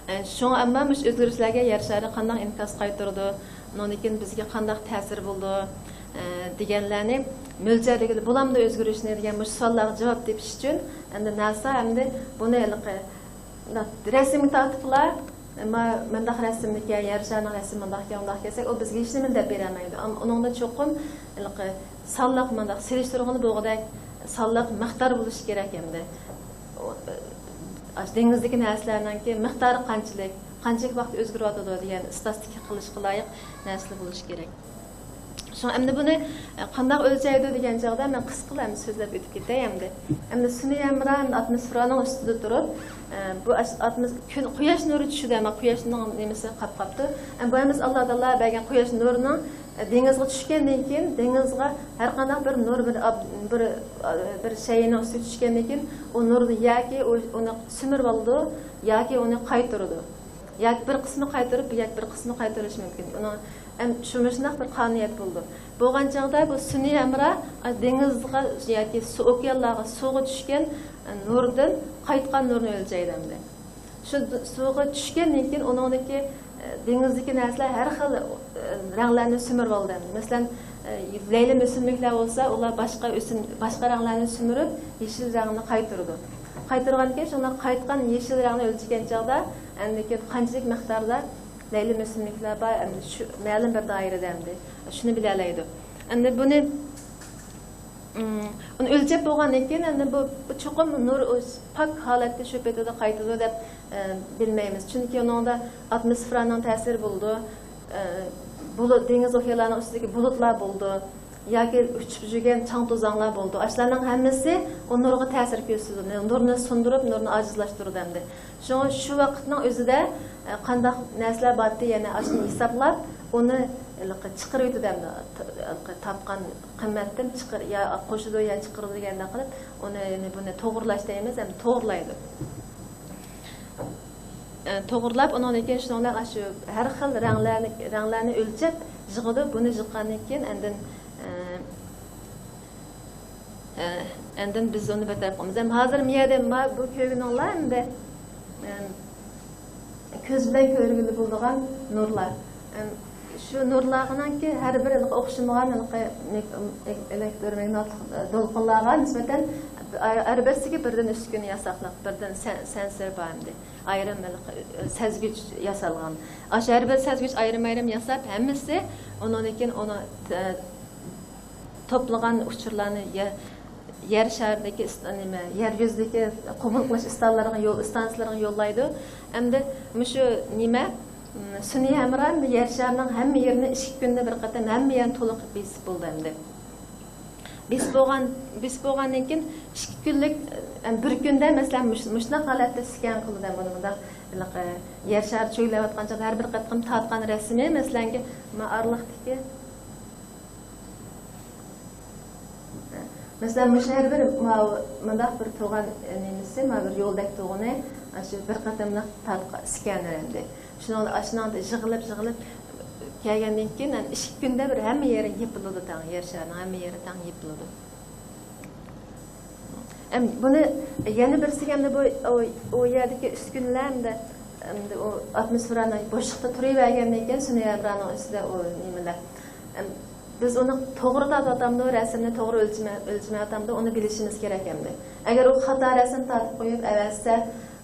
ئە، شۇڭا ئەمما مۇشۇ ئۆزگىرىشلەرگە يەر شارى قانداق ئىنكاس قايتۇرىدۇ؟ ئۇنىڭدىن كېيىن بىزگە قانداق تەسىرى بولىدۇ؟ ئە، دېگەنلەرنى مۆلچەرلىگىلى بولامدۇ ئۆزگىرىشنى دېگەن مۇشۇ سوئاللارغا جاۋاب تېپىش ئۈچۈن ئەمدى ناسا ئەمدى بۇنى ھېلىقى رەسىمگە تارتىپلا، ما-، مۇنداق رەسىملىككەن، يەر شارىنىڭ رەسىمى مۇنداقكەن، ئۇنداق كەلسەك، ئۇ بىزگە ھېچنېمىنى دەپ بېرەلمەيدۇ. ئەمما ئۇنىڭدا چوقۇم ھېلىقى سانلىق، مۇنداق سېلىشتۇرغىلى بولغۇدەك سانلىق مىقدار بولۇشى كېرەك ئەمدى. ئۇ، ئاشۇ دېڭىزدىكى نەرسىلەرنىڭكى مىقدارى قانچىلىك، قانچىلىك ۋاقىت ئۆزگىرىۋاتىدۇ دېگەن ئىستاتىستىكا قىلىشقا لايىق نەرسىلەر بولۇشى كېرەك. شۇڭا ئەمدى بۇنى، ئە، قانداق ئۆلچەيدۇ دېگەن چاغدا مەن قىسقىلا ئەمدى سۆزلەپ ئۆتۈپ كېتەي ئەمدى. ئەمدى سۈنئىي ھەمراھ ئەمدى ئاتموسفېرانىڭ ئۈستىدە تۇرۇپ، ئە، بۇ ئاش-، ئاتموس-، كۈن، قۇياش نۇرى چۈشىدۇ، ئەمما قۇياشنىڭ نېمىسى قاپقاپتۇ. ئەمما بۇ ئەمەس، ئاللا تائالا بەرگەن قۇياش نۇرىنىڭ، ئە، دېڭىزغا چۈشكەندىن كېيىن، دېڭىزغا ھەر قانداق بىر نۇر، بىر ئاب-، بىر، ئە، بىر شەيئىنىڭ ئۈستىگە چۈشكەندىن كېيىن، ئۇ نۇرنى ياكى ئۇ، ئۇنى سۈمۈرۈۋالىدۇ، ياكى ئۇنى قايتۇرىدۇ. ياكى بىر قىسمى قايتۇرۇپ، ياكى بىر قىسمى قايتۇرۇش مۇمكىن. ئۇنىڭ ھەم شۇ مۇشۇنداق بىر قانۇنىيەت بولىدۇ. بولغان چاغدا بۇ سۈنئىي ھەمراھ دېڭىزغا ياكى سۇ، ئوكيانلارغا، سۇغا چۈشكەن نۇردىن قايتقان نۇرنى ئۆلچەيدۇ ئەمدى. شۇ د-، سۇغا چۈشكەندىن كېيىن ئۇنىڭدىكى، ئە، دېڭىزدىكى نەرسىلەر ھەر خىل، ئە، رەڭلەرنى سۈمۈرۈۋالىدۇ ئەمدى. مەسىلەن، ئە، لەيلى ئۆسۈملۈكلەر بولسا، ئۇلار باشقا ئۆسۈم-، باشقا رەڭلەرنى سۈمۈرۈپ، يېشىل رەڭنى قايتۇرىدۇ. قايتۇرغاندىن كېيىن شۇنداق قايتقان يېشىل رەڭنى ئۆلچىگەن چاغدا، ئەمدى كېيىن قانچىلىك مىقداردا لەيلى ئۆسۈملۈكلەر بار، ئەمدى شۇ مەلۇم بىر دائىرىدە ئەمدى شۇنى بىلەلەيدۇ. ئەمدى بۇنى، ئۇنى ئۆلچەپ بولغاندىن كېيىن، ئەمدى بۇ، بۇ چوقۇم نۇر پاك ھالەتتە شۇ پېتىدە قايتىدۇ دەپ، ئە، بىلمەيمىز. چۈنكى ئۇنىڭدا ئاتموسفېرانىڭ تەسىرى بولىدۇ، ئە، بۇلۇت، دېڭىز ئوكيانلارنىڭ ئۈستىدىكى بۇلۇتلار بولىدۇ ياكى ئۇچۇپ يۈرگەن چاڭ توزاڭلار بولىدۇ. ئاشۇلارنىڭ ھەممىسى ئۇ نۇرغا تەسىر كۆرسىتىدۇ، نۇرنى سۇندۇرۇپ، نۇرنى ئاجىزلاشتۇرىدۇ ئەمدى. شۇڭا شۇ ۋاقىتنىڭ ئۆزىدە، ئە، قانداق نەرسىلەر بارتى، يەنە ئاشۇنى ھېسابلاپ، ئۇنى ھېلىقى چىقىرىۋېتىدۇ ئەمدى. ھېلىقى تاپقان قىممەتتىن چىقىر-، يا قوشىدۇ، يا چىقىرىدۇ دېگەندەك قىلىپ، ئۇنى، يەنى بۇنى توغرىلاش دەيمىز، ئەمدى توغرىلايدۇ. ئە، توغرىلاپ، ئۇنىڭدىن كېيىن شۇنىڭ بىلەن ئاشۇ ھەر خىل رەڭلەرنى، رەڭلەرنى ئۆلچەپ يىغىدۇ. بۇنى يىغقاندىن كېيىن ئاندىن، ئە، ئە، ئاندىن بىز ئۇنى بىر تەرەپ قىلىمىز. ھەم ھازىر مۇ يەردە ما-، بۇ كۆرگىنىڭلار ئەمدى، ئە، كۆز بىلەن كۆرگىلى بولىدىغان نۇرلار. ئەم، شۇ نۇرلارنىڭكى ھەر بىرى ئوخشىمىغان ھېلىقى مىك-، ئېلېكتروماگنىتلىق دولقۇنلارغا نىسبەتەن ھەر بىرسىگە بىردىن ئۈسكۈن ياساقلىق، بىردىن سەن-، سەنسور بار ئەمدى. ئايرىم ھېلىقى سەزگۈچ ياسالغان. ئاشۇ ھەر بىر سەزگۈچ ئايرىم-ئايرىم ياساپ، ھەممىسى ئۇنىڭدىن كېيىن ئۇنى، ئە، توپلىغان ئۇچۇرلارنى يە-، يەر شارىدىكى ئىست-، نېمە، يەر يۈزىدىكى قوبۇل قىلىش ئىستانلىرىغا يول-، ئىستانسىلىرىغا يوللايدۇ. ئەمدى مۇشۇ نېمە، م، سۈنئىي ھەمراھ ئەمدى يەر شارىنىڭ ھەممە يېرىنى ئىككى كۈندە بىر قېتىم ھەممە يەرنى تولۇق بېسىپ بولدى ئەمدى. بېسىپ بولغان، بېسىپ بولغاندىن كېيىن ئىككى كۈنلۈك، ئەم، بىر كۈندە مەسىلەن مۇش-، مۇشۇنداق ھالەتتە سكان قىلىدۇ ئەمدى مۇنداق، ھېلىقى يەر شارى چۆگىلەۋاتقان چاغدا ھەر بىر قېتىم تارتقان رەسىمى، مەسىلەنكى، ما ئارىلىقتىكى مەسىلەن، مۇشۇ ھەر بىر ماۋۇ مۇنداق بىر تۇرغان نېمىسى، ماۋۇ بىر يولدەك تۇرغىنى، شۇ بىر قېتىملىق تارتقان سكانېر ئەمدى. شۇنىڭ، شۇنىڭ يىغىلىپ، يىغىلىپ كەلگەندىن كېيىن، ئەمدى ئىككى كۈندە بىر ھەممە يېرى يېپىلىدۇ، تەڭ يەر شارىنىڭ ھەممە يېرى تەڭ يېپىلىدۇ. ئەمدى بۇنى يەنە بىرسىگە، ئەمدى بۇ، ئۇ، ئۇ يەردىكى ئۈسكۈنىلەر ئەمدى، ئەمدى ئۇ ئاتموسفېرانىڭ بوشلۇقتا تۇرۇۋەرگەندىن كېيىن، سۈنئىي ھەمراھنىڭ ئۈستىدە ئۇ نېمىلەر، ئەم، بىز ئۇنى توغرا تارتىۋاتامدۇ، رەسىمنى توغرا ئۆلچىمە-، ئۆلچىمەيۋاتامدۇ، ئۇنى بىلىشىمىز كېرەك ئەمدى. ئەگەر ئۇ خاتا رەسىم تارتىپ قويۇپ ئەۋەتسە،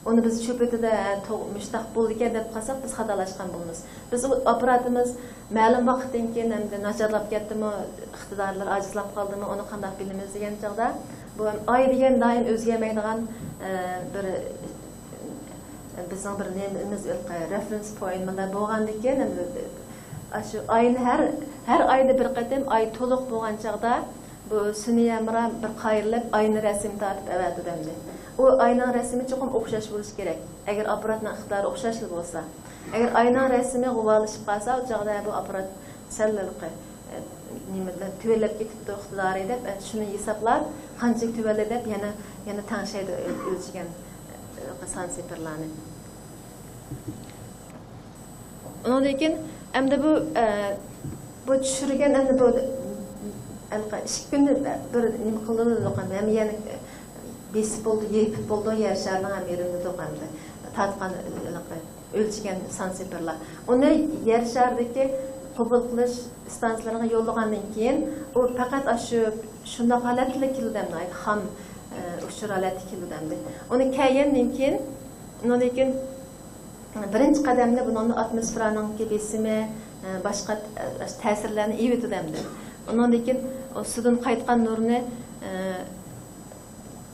ئۇنى بىز شۇ پېتىدە، ھە، توغ-، مۇشۇنداق بولىدىكەن دەپ قالساق، بىز خاتالاشقان بولىمىز. بىز ئۇ ئاپپاراتىمىز مەلۇم ۋاقىتتىن كېيىن ئەمدى ناچارلاپ كەتتىمۇ، ئىقتىدارلىرى ئاجىزلاپ قالدىمۇ، ئۇنى قانداق بىلىمىز دېگەن چاغدا، بۇ ئاي دېگەن دائىم ئۆزگەرمەيدىغان، ئە، بىر، بىزنىڭ بىر نېمىمىز، رېفېرېنس پوينت مۇنداق بولغاندىكىن، ئەمدى ئاشۇ ئاينى ھەر، ھەر ئايدا بىر قېتىم ئاي تولۇق بولغان چاغدا، بۇ سۈنئىي ھەمراھ بىر قايرىلىپ، ئاينى رەسىم تارتىپ ئەۋەتىدۇ ئەمدى. ئۇ ئاينىڭ رەسىمى چوقۇم ئوخشاش بولۇشى كېرەك. ئەگەر ئاپپاراتنىڭ ئىقتىدارى ئوخشاشلا بولسا. ئەگەر ئاينىڭ رەسىمى غۇۋالىشىپ قالسا، ئۇ چاغدا بۇ ئاپپارات سەل ھېلىقى، ئە، نېمە، تۆۋەنلەپ كېتىپتۇ ئىقتىدارى دەپ، ئە، شۇنى ھېسابلاپ، قانچىلىك تۆۋەنلىدى دەپ، يەنە، يەنە تەڭشەيدۇ ئۆل-، ئۆلچىگەن، ئە، سان سېپىرلارنى. ئۇنىڭدىن كېيىن ئەمدى بۇ، ئە، بۇ چۈشۈرگەن ئەمدى بۇ، ئەمدى ئىككى كۈندە بىر نېمە قىلىدۇ، ھەممە يەرنى بېسىپ بولدى، يېپىپ بولدى، يەر شارىنىڭ ھەممە يېرىنى ئەمدى تارتقان، ئۆلچىگەن سان سېپىرلار. ئۇنى يەر شارىدىكى قوبۇل قىلىش ئىستانسىلىرىغا يوللىغاندىن كېيىن، ئۇ پەقەت ئاشۇ، شۇنداق ھالەتتىلا كېلىدۇ ئەمدى، خام، ئە، ئۇچۇر ھالەتتە كېلىدۇ ئەمدى. ئۇنى كەلگەندىن كېيىن، ئۇنىڭدىن كېيىن بىرىنچى قەدەمدە بۇنىڭ ئاتموسفېرانىڭكى بېسىمى، ئە، باشقا، ئە، تەسىرلەرنى ئېۋىتىدۇ ئەمدى. ئۇنىڭدىن كېيىن ئۇ سۇدىن قايتقان نۇرنى، ئە،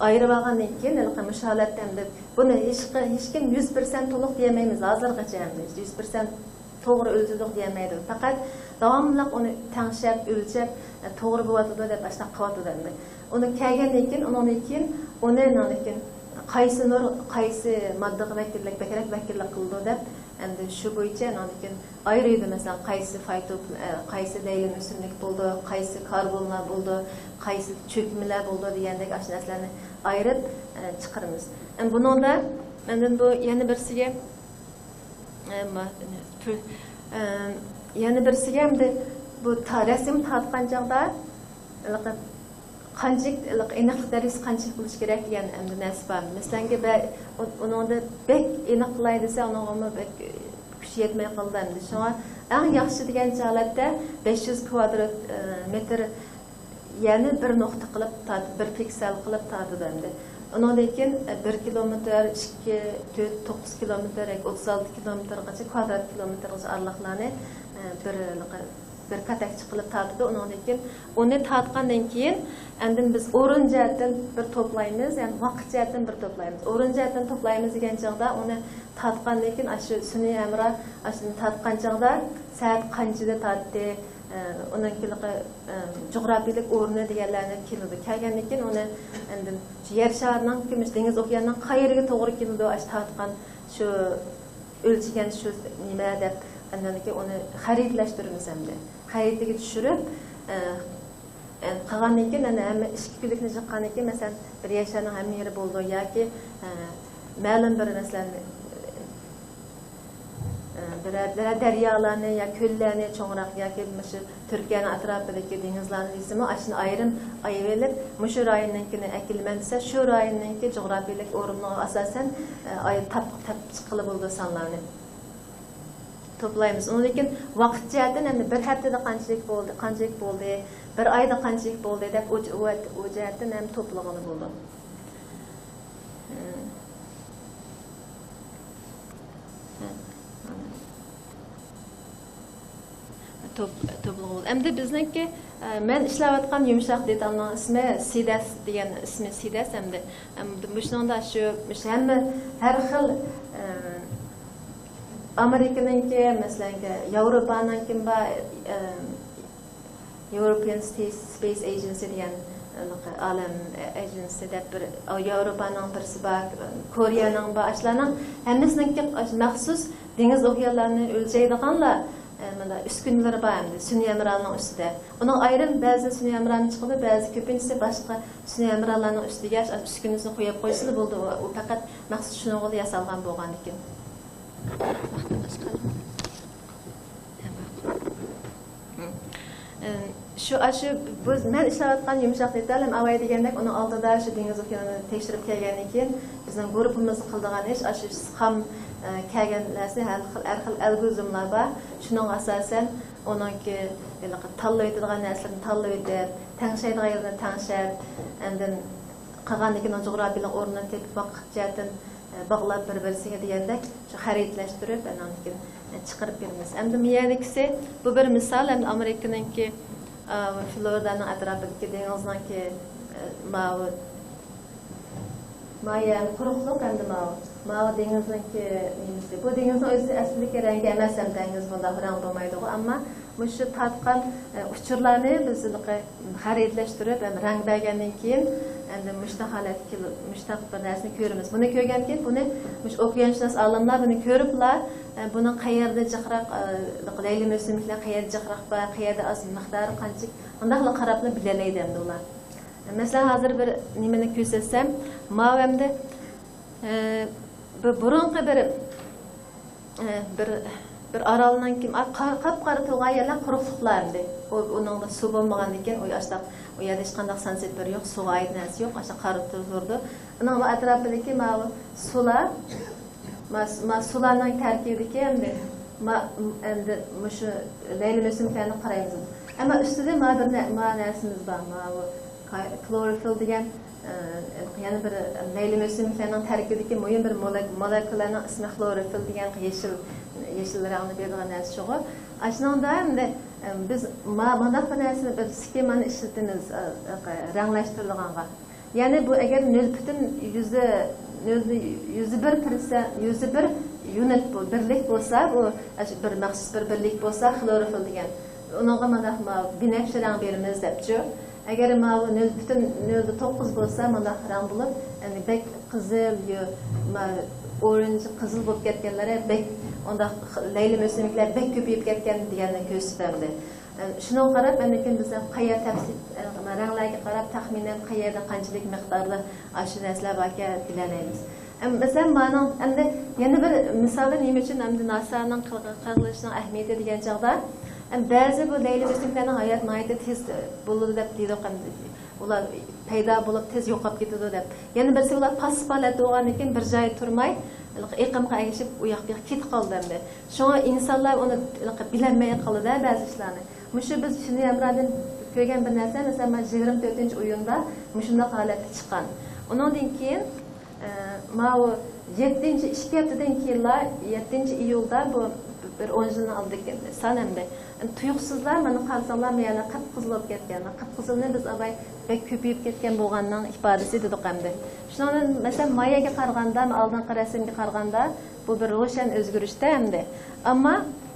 ئايرىۋالغاندىن كېيىن، ھېلىقى مۇشۇ ھالەتتە ئەمدى بۇنى ھېچ، ھېچكىم يۈز پىرسەنت تولۇق دېيەلمەيمىز ھازىرغىچە ئەمدى. يۈز پىرسەنت توغرا ئۆلچىدۇق دېيەلمەيدۇ. پەقەت داۋاملىق ئۇنى تەڭشەپ، ئۆلچەپ، توغرا بولۇۋاتىدۇ دەپ ئاشۇنداق قىلىۋاتىدۇ ئەمدى. ئۇنى كەلگەندىن كېيىن، ئۇنىڭدىن كېيىن ئۇنى ئاندىن كېيىن قايسى نۇر، قايسى ماددىغا ۋەكىللىك، بەكرەك ۋەكىللىك قىلىدۇ دەپ، ئەمدى شۇ بويىچە ئاندىن كېيىن ئايرىيدۇ. مەسىلەن، قايسى فايتو، قايسى لەيلىم ئۆسۈملۈك بولىدۇ، قايسى كاربونلار بولىدۇ، قايسى چۆكمىلەر بولىدۇ دېگەندەك ئاشۇ نەرسىلەرنى ئايرىپ، ئە، چىقىرىمىز. ئەمدى بۇنىڭدا ئاندىن بۇ يەنە بىرسىگە، ئە، ما-، پۈ-، ئە، يەنە بىرسىگە ئەمدى بۇ تا-، رەسىم تارتقان چاغدا ھېلىقى قانچىلىك، ھېلىقى ئېنىقلىق دەرىجىسى قانچىلىك بولۇشى كېرەك دېگەن ئەمدى نەرسە بار. مەسىلەنكى، بە-، ئۇ-، ئۇنىڭدا بەك ئېنىق قىلاي دېسە، ئۇنىڭغىمۇ بەك كۈچ يەتمەي قالىدۇ ئەمدى. شۇڭا ئەڭ ياخشى دېگەنچە ھالەتتە بەش يۈز كۋادرات، ئە، مېتىر، يەنى بىر نۇقتا قىلىپ تارت-، بىر پىكسېل قىلىپ تارتىدۇ ئەمدى. ئۇنىڭدىن كېيىن، ئە، بىر كىلومېتىر، ئىككى، تۆت، توققۇز كىلومېتىر ياكى ئوتتۇز ئالتە كىلومېتىرغىچە، كۋادرات كىلومېتىرغىچە ئارىلىقلارنى، ئە، بىر، بىر كاتەكچە قىلىپ تارتىدۇ. ئۇنىڭدىن كېيىن، ئۇنى تارتقاندىن كېيىن، ئاندىن بىز ئورۇن جەھەتتىن بىر توپلايمىز، يەنى ۋاقىت جەھەتتىن بىر توپلايمىز. ئورۇن جەھەتتىن توپلايمىز دېگەن چاغدا، ئۇنى تارتقاندىن كېيىن، ئاشۇ سۈنئىي ھەمراھ ئاشۇنى تارتقان چاغدا سائەت قانچىدە تارتتى، ئۇنىڭكى، ئە، جۇغراپىيىلىك ئورنى دېگەنلەرنى كېلىدۇ. كەلگەندىن كېيىن ئۇنى ئاندىن شۇ يەر شارىنىڭ، كۈمۈش دېڭىز ئوكياننىڭ قايىرىغا توغرا كېلىدۇ، ئاشۇ تارتقان شۇ ئۆلچىگەن شۇ نېمە دەپ، ئاندىن كېيىن ئۇنى خەرىتىلەشتۈرىمىز ئەمدى. خەرىتىگە چۈشۈرۈپ، ئە، ئە، قىلغاندىن كېيىن، ئەنە ھەممە ئىككى كۈنلۈكنى چىققاندىن كېيىن، مەسىلەن، بىر يەر شارنىڭ ھەممە يېرى بولىدۇ ياكى، ئە، مەلۇم بىر، مەسىلەن، ئە، بىرەر، بىرەر دەريالارنى يا كۆللەرنى چوڭراق ياكى مۇشۇ تۈركىيەنىڭ ئەتراپىدىكى دېڭىزلارنى دېسىمۇ، ئاشۇنى ئايرىم ئايرىۋېلىپ، مۇشۇ رايوننىڭكىنى ئەكېلىمەن دېسە، شۇ رايوننىڭكى جۇغراپىيىلىك ئورنىغا ئاساسەن، ئە، ئاي-، تاپ-، تاپ چىققىلى بولىدۇ سانلارنى. توپلايمىز. ئۇنىڭدىن كېيىن ۋاقىت جەھەتتىن ئەمدى بىر ھەپتىدە قانچىلىك بولدى، قانچىلىك بولدى، بىر ئايدا قانچىلىك بولدى دەپ ئۇ، ئۇ، ئۇ جەھەتتىن ھەم توپلىغىلى بولىدۇ. توپ-، توپلىغىلى بولىدۇ. ئەمدى بىزنىڭكى، ئە، مەن ئىشلەۋاتقان يۇمشاق دېتالنىڭ ئىسمى سىدەس دېگەن ئىسمى سىدەس ئەمدى. ئەمدى مۇشۇنىڭدا شۇ، مۇشۇ ھەممە، ھەر خىل، ئە، ئامېرىكىنىڭكى، مەسىلەن، ياۋروپانىڭكىمۇ بار، ئە، European Space Agency دېگەن، ئە، ئالەم ئاژانسى دەپ بىر، ياۋروپانىڭ بىرسى بار، كورېيەنىڭ بار، ئاشۇلارنىڭ ھەممىسىنىڭكى مەخسۇس دېڭىز ئوكيانلارنى ئۆلچەيدىغانلا، ئە، مانا ئۈسكۈنىلىرى بار ئەمدى سۈنئىي ھەمراھنىڭ ئۈستىدە. ئۇنىڭ ئايرىم بەزى سۈنئىي ھەمراھنى چىقىدۇ، بەزى كۆپىنچىسى باشقا سۈنئىي ھەمراھلارنىڭ ئۈستىگە ئۈسكۈنىسىنى قويۇپ قويسىلا بولىدۇ. ئۇ، ئۇ پەقەت مەخسۇس شۇنىڭغىلا ياسالغان بولغاندىكىن. ۋاقتىم ئاشقان. شۇ، ئاشۇ، بۇ مەن ئىشلەۋاتقان يۇمشاق دېتال ھەم ئاۋاي دېگەندەك، ئۇنىڭ ئالدىدا شۇ دېڭىز ئوكيانىنى تەكشۈرۈپ كەلگەندىن كېيىن، بىزنىڭ گۇرۇپپىمىز قىلىدىغان ئىش، ئاشۇ خام، ئە، كەلگەن نەرسە، ھەر خىل، ھەر خىل ئەلگورىزملار بار. شۇنىڭغا ئاساسەن، ئۇنىڭكى ھېلىقى تاللىۋېتىدىغان نەرسىلىرىنى تاللىۋېتىپ، تەڭشەيدىغان يەرلەرنى تەڭشەپ، ئاندىن قالغاندىكىنىڭ جۇغراپىيىلىق ئورنىنى تېپىپ، ۋاقىت جەھەتتىن باغلاپ بىر-بىرسىگە دېگەندەك، شۇ خەرىتىلەشتۈرۈپ، ئاندىن كېيىن چىقىرىپ بېرىمىز. ئەمدى بۇ يەردىكىسى، بۇ بىر مىسال، ئەمدى ئامېرىكىنىڭكى، ئا، فلورىدانىڭ ئەتراپىدىكى دېڭىزنىڭكى، ئە، ماۋۇ، مايە قۇرۇقلۇق ئەمدى ماۋۇ، ماۋۇ دېڭىزنىڭكى نېمىسى. بۇ دېڭىزنىڭ ئۆزى ئەسلىدىكى رەڭگى ئەمەس، ئەمدى دېڭىز بۇنداق رەڭ بولمايدىغۇ، ئەمما مۇشۇ تارتقان، ئە، ئۇچۇرلارنى بىز ھېلىقى خەرىتىلەشتۈرۈپ ھەم رەڭ بەرگەندىن كېيىن، ئەمدى مۇشۇنداق ھالەتتە كېلىپ، مۇشۇنداق بىر نەرسىنى كۆرىمىز. بۇنى كۆرگەندىن كېيىن، بۇنى مۇشۇ ئوكيانشۇناس ئالىملار بۇنى كۆرۈپلا، ئە، بۇنىڭ قەيەردە جىقراق، ئە، لەيلىم ئۆسۈملۈكلەر قەيەردە جىقراق بار، قەيەردە ئاز، مىقدارى قانچىلىك، مۇنداقلا قاراپلا بىلەلەيدۇ ئەمدى ئۇلار. مەسىلەن، ھازىر بىر نېمىنى كۆرسەتسەم، ماۋۇ ئەمدى، ئە، بۇ بۇرۇنقى بىر ئە، بىر، بىر ئارالنىڭكى، ئا، قا-، قاپقارا تۇرغان يەرلەر قۇرۇقلۇقلار ئەمدى. ئۇ، ئۇنىڭدا سۇ بولمىغاندىكىن، ئۇ ئاشتاق، ئۇ يەردە ھېچقانداق سانسېپلار يوق، سۇغا ئائىت نەرسە يوق، ئاشتاق قارا تۇرۇپ تۇرىدۇ. ئۇنىڭغا ئەتراپىدىكى ماۋۇ سۇلار، ما-، ما-، سۇلارنىڭ تەركىبىدىكى ئەمدى، ما-، ئەمدى مۇشۇ لەيلىم ئۆسۈملۈكلەرنى قارايمىز. ئەمما ئۈستىدە ما بىر نە-، ما نەرسىمىز بار، ماۋۇ كا-، كلوروفىل دېگەن ئە، يەنە بىر لەيلىم ئۆسۈملۈكلەرنىڭ تەركىبىدىكى مۇھىم بىر مولېك-، مولېكۇللارنىڭ ئىسمى خلوروفىل دېگەن يېشىل، يېشىل رەڭنى بېرىدىغان نەرسە شۇغۇ. ئاشۇنىڭدا ئەمدى، ئە، بىز ما-، مانداق بىر نەرسىنى، بىر سخېمانى ئىشلىتىمىز، ئە، ئە، رەڭلەشتۈرىدىغانغا. يەنى بۇ ئەگەر نۆل پۈتۈن يۈزدە نۆلدە يۈزدە بىر پىرسەنت، يۈزدە بىر يۇنىت بۇ، بىرلىك بولسا، بۇ بىر مەخسۇس بىر بىرلىك بولسا، خلوروفىل دېگەن. ئۇنىڭغا مانا بىنەپشە رەڭ بېرىمىز دەپچۇ. ئەگەر ماۋۇ نۆل پۈتۈن نۆلدە توققۇز بولسا، مانا رەڭ بولۇپ، يەنى بەك قىزىل، يو-، ما-، ئورانژ قىزىل بولۇپ كەتكەنلىرى بەك، ئۇنداق لەيلىم ئۆسۈملۈكلەر بەك كۆپىيىپ كەتكەن دېگەننى كۆرسىتەمدى. شۇنىڭغا قاراپ، ئاندىن كېيىن بىز قەيەر تەپسىل، رەڭلەرگە قاراپ، تەخمىنەن قەيەردە قانچىلىك مىقداردا ئاشۇ نەرسىلەر باركەن بىلەلەيمىز. ئەم، مەسىلەن، مانىڭ ئەمدى يەنە بىر مىسالى نېمە ئۈچۈن ئەمدى ناسانىڭ قىلغا-، قىلغىنىشىنىڭ ئەھمىيىتى دېگەن چاغدا، ئەم، بەزى بۇ لەيلىم ئۆسۈملۈكلەرنىڭ ھايات ماھىيىتى تېز بولىدۇ دەپ دېدۇق، ئەمدى ئۇلار پەيدا بولۇپ تېز يوقاپ كېتىدۇ دەپ. يەنە بىرسى ئۇلار پاسسىپ ھالەتتە بولغاندىن كېيىن بىر جايدا تۇرماي، ئېقىمغا ئەگىشىپ ئۇ ياققا كېتىپ قالىدۇ ئەمدى. شۇڭا ئىنسانلار ئۇنى بىلەلمەي قالىدۇ بەزى ئىشلارنى. مۇشۇ بىز شۇنى ھەمراھدىن كۆرگەن بىر نەرسە، مەسىلەن، مانا يىگىرمە تۆتىنچى ئويۇندا مۇشۇنداق ھالەتتە چىققان. ئۇنىڭدىن كېيىن، ئە، ماۋۇ يەتتىنچى، ئىككى ھەپتىدىن كېيىنلا، يەتتىنچى ئىيۇلدا، بۇ بىر ئون يىلنىڭ ئالدىدىكى سان ئەمدى. تۇيۇقسىزلا مانا قارىساڭلار، مۇ يەرلەر قىپقىزىل بولۇپ كەتكەن. قىپقىزىلنى بىز ئاۋاي بەك كۆپىيىپ كەتكەن بولغاننىڭ ئىپادىسى دېدۇق ئەمدى. شۇنىڭدىن، مەسىلەن، مايەگە قارىغاندا، ئالدىنقى رەسىمگە قارىغاندا، بۇ بىر روشەن ئۆزگىرىشتە ئەمدى. ئەمما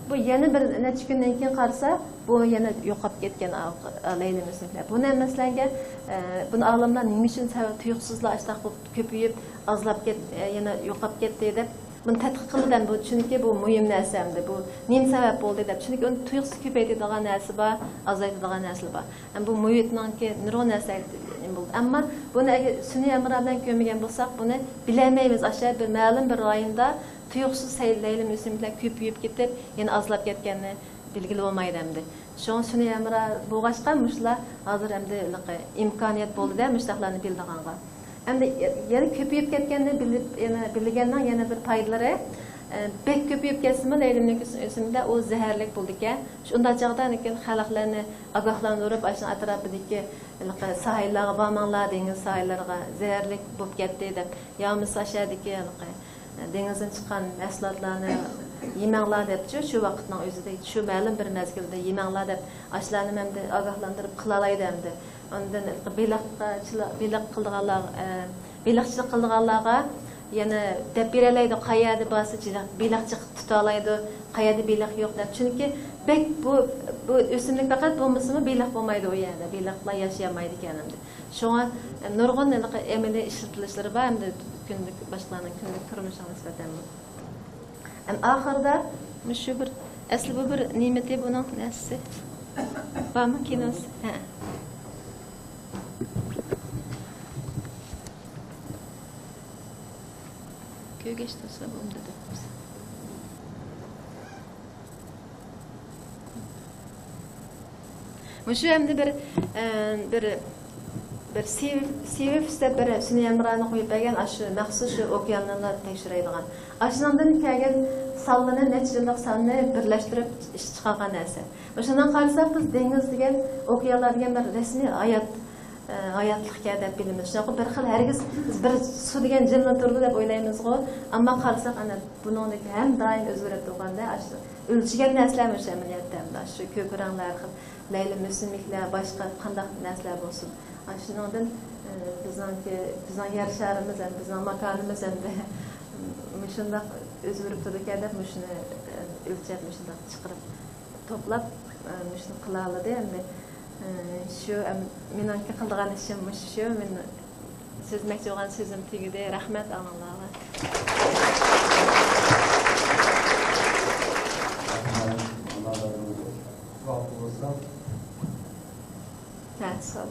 بۇ يەنە بىر نەچچە كۈندىن كېيىن قارىسا، بۇ يەنە يوقاپ كەتكەن ئا-، لەيلىم ئۆسۈملۈكلەر. بۇنى مەسىلەنگە، ئە، بۇنى ئالىملار نېمە ئۈچۈن سەۋەب تۇيۇقسىزلا ئاشتاق بولۇپ كۆپىيىپ، ئازلاپ كەت-، ئە، يەنە يوقاپ كەتتى دەپ بۇنى تەتقىق قىلدىم. بۇ، چۈنكى بۇ مۇھىم نەرسە ئەمدى. بۇ نېمە سەۋەب بولدى دەپ. چۈنكى ئۇنى تۇيۇقسىز كۆپەيتىدىغان نەرسە بار، ئازايتىدىغان نەرسىلەر بار. ھەم بۇ مۇھىتنىڭكى نۇرغۇن نەرسە نېمە بولدى. ئەمما بۇنى ئەگەر سۈنئىي ھەمراھ بىلەن كۆرمىگەن بولساق، بۇنى بىلەلمەيمىز. ئاشۇ بىر مەلۇم بىر رايوندا تۇيۇقسىز سەي-، لەيلىم ئۆسۈملۈكلەر كۆپىيىپ كېتىپ، يەنە ئازلاپ كەتكەننى بىلگىلى بولمايدۇ ئەمدى. شۇڭا سۈنئىي ھەمراھ بولغاچقا، مۇشۇلار ھازىر ئەمدى ھېلىقى ئىمكانىيەت بولدى-دە، مۇشۇنداقلارنى بىلىدىغانغا. ئەمدى يەنە كۆپىيىپ كەتكەننى بىلىپ، يەنە بىلگەننىڭ يەنە بىر پايدىلىرى، ئە، بەك كۆپىيىپ كەتسىمۇ، لەيلىم ئۆسۈملۈكلەر ئۇ زەھەرلىك بولىدىكەن. شۇنداق چاغدا لېكىن خەلقلەرنى ئاگاھلاندۇرۇپ، ئاشۇ ئەتراپىدىكى ھېلىقى ساھىللارغا بارماڭلار، دېڭىز ساھىللىرىغا زەھەرلىك بولۇپ كەتتى دەپ، يا بولمىسا ئاشۇ يەردىكى ھېلىقى دېڭىزدىن چىققان مەھسۇلاتلارنى يېمەڭلار دەپچۇ، شۇ ۋاقىتنىڭ ئۆزىدە، شۇ مەلۇم بىر مەزگىلدە يېمەڭلار دەپ، ئاشۇلارنى ئەمدى ئاگاھلاندۇرۇپ قىلالايدۇ ئەمدى. ئاندىن بېلىققا، بېلىق قىلىدىغانلار، ئە، بېلىقچىلىق قىلىدىغانلارغا يەنە دەپ بېرەلەيدۇ، قەيەردە بارسا جىلىق-، بېلىق چىقىپ تۇتالايدۇ، قەيەردە بېلىق يوق دەپ. چۈنكى بەك بۇ، بۇ ئۆسۈملۈك پەقەت بولمىسىمۇ بېلىق بولمايدۇ ئۇ يەردە، بېلىقلار ياشىيالمايدىكەن ئەمدى. شۇڭا، ئە، نۇرغۇن ھېلىقى ئەمەلىي ئىشلىتىلىشلىرى بار ئەمدى كۈندىلىك، باشقىلارنىڭ كۈندىلىك تۇرمۇشىغا نىسبەتەنمۇ. ئەم، ئاخىرىدا مۇشۇ بىر، ئەسلى بۇ بىر نېمىتى بۇنىڭ نەرسىسى؟ بارمۇ كىنوسى؟ ھە. كۆرگەچ تۇرسا بولدى دەپ. مۇشۇ ئەمدى بىر، ئە، بىر، بىر سىۋ-، سىۋىفس دەپ بىر سۈنئىي ھەمراھنى قويۇپ بەرگەن، ئاشۇ مەخسۇس شۇ ئوكيانلارنى تەكشۈرەيدىغان. ئاشۇنىڭدىن كەلگەن سانلىرىنى، نەچچە يىللىق ساننى بىرلەشتۈرۈپ ئىش چىقارغان نەرسە. مۇشۇنداق قارىساق، بىز دېڭىز دېگەن، ئوكيانلار دېگەن بىر رەسمىي ھايات، ئە، ھاياتلىقكەن دەپ بىلىمىز. شۇنداق بىر خىل، ھەرگىز بىز بىر سۇ دېگەن جىملا تۇرىدۇ دەپ ئويلايمىزغۇ. ئەمما قارىساق، ئەنە بۇنىڭدىكى ھەم دائىم ئۆزگىرىپ تۇرغاندا، ئاشۇ ئۆلچىگەن نەرسىلەر مۇشۇ ئەمەلىيەتتە، ئاشۇ كۆك رەڭلەر، خىل لەيلىم ئۆسۈملۈكلەر، باشقا قانداق نەرسىلەر بولسۇن. ئاشۇنىڭدىن، ئە، بىزنىڭكى، بىزنىڭ يەر شارىمىز ھەم بىزنىڭ ماكانىمىز ئەمدى مۇشۇنداق ئۆزگىرىپ تۇرىدىكەن دەپ، مۇشۇنى، ئە، ئۆلچەپ، مۇشۇنداق چىقىرىپ، توپلاپ، ئە، مۇشۇنى قىلالىدى ئەمدى. ئە، شۇ، ئەم، مېنىڭكى قىلىدىغان ئىشىم مۇشۇ، شۇ. مېنىڭ سۆزلىمەكچى بولغان سۆزۈم تۈگىدى. رەھمەت ئاڭلىغىنىڭلارغا. ۋاقتى بولسا. ھە، سوراڭ.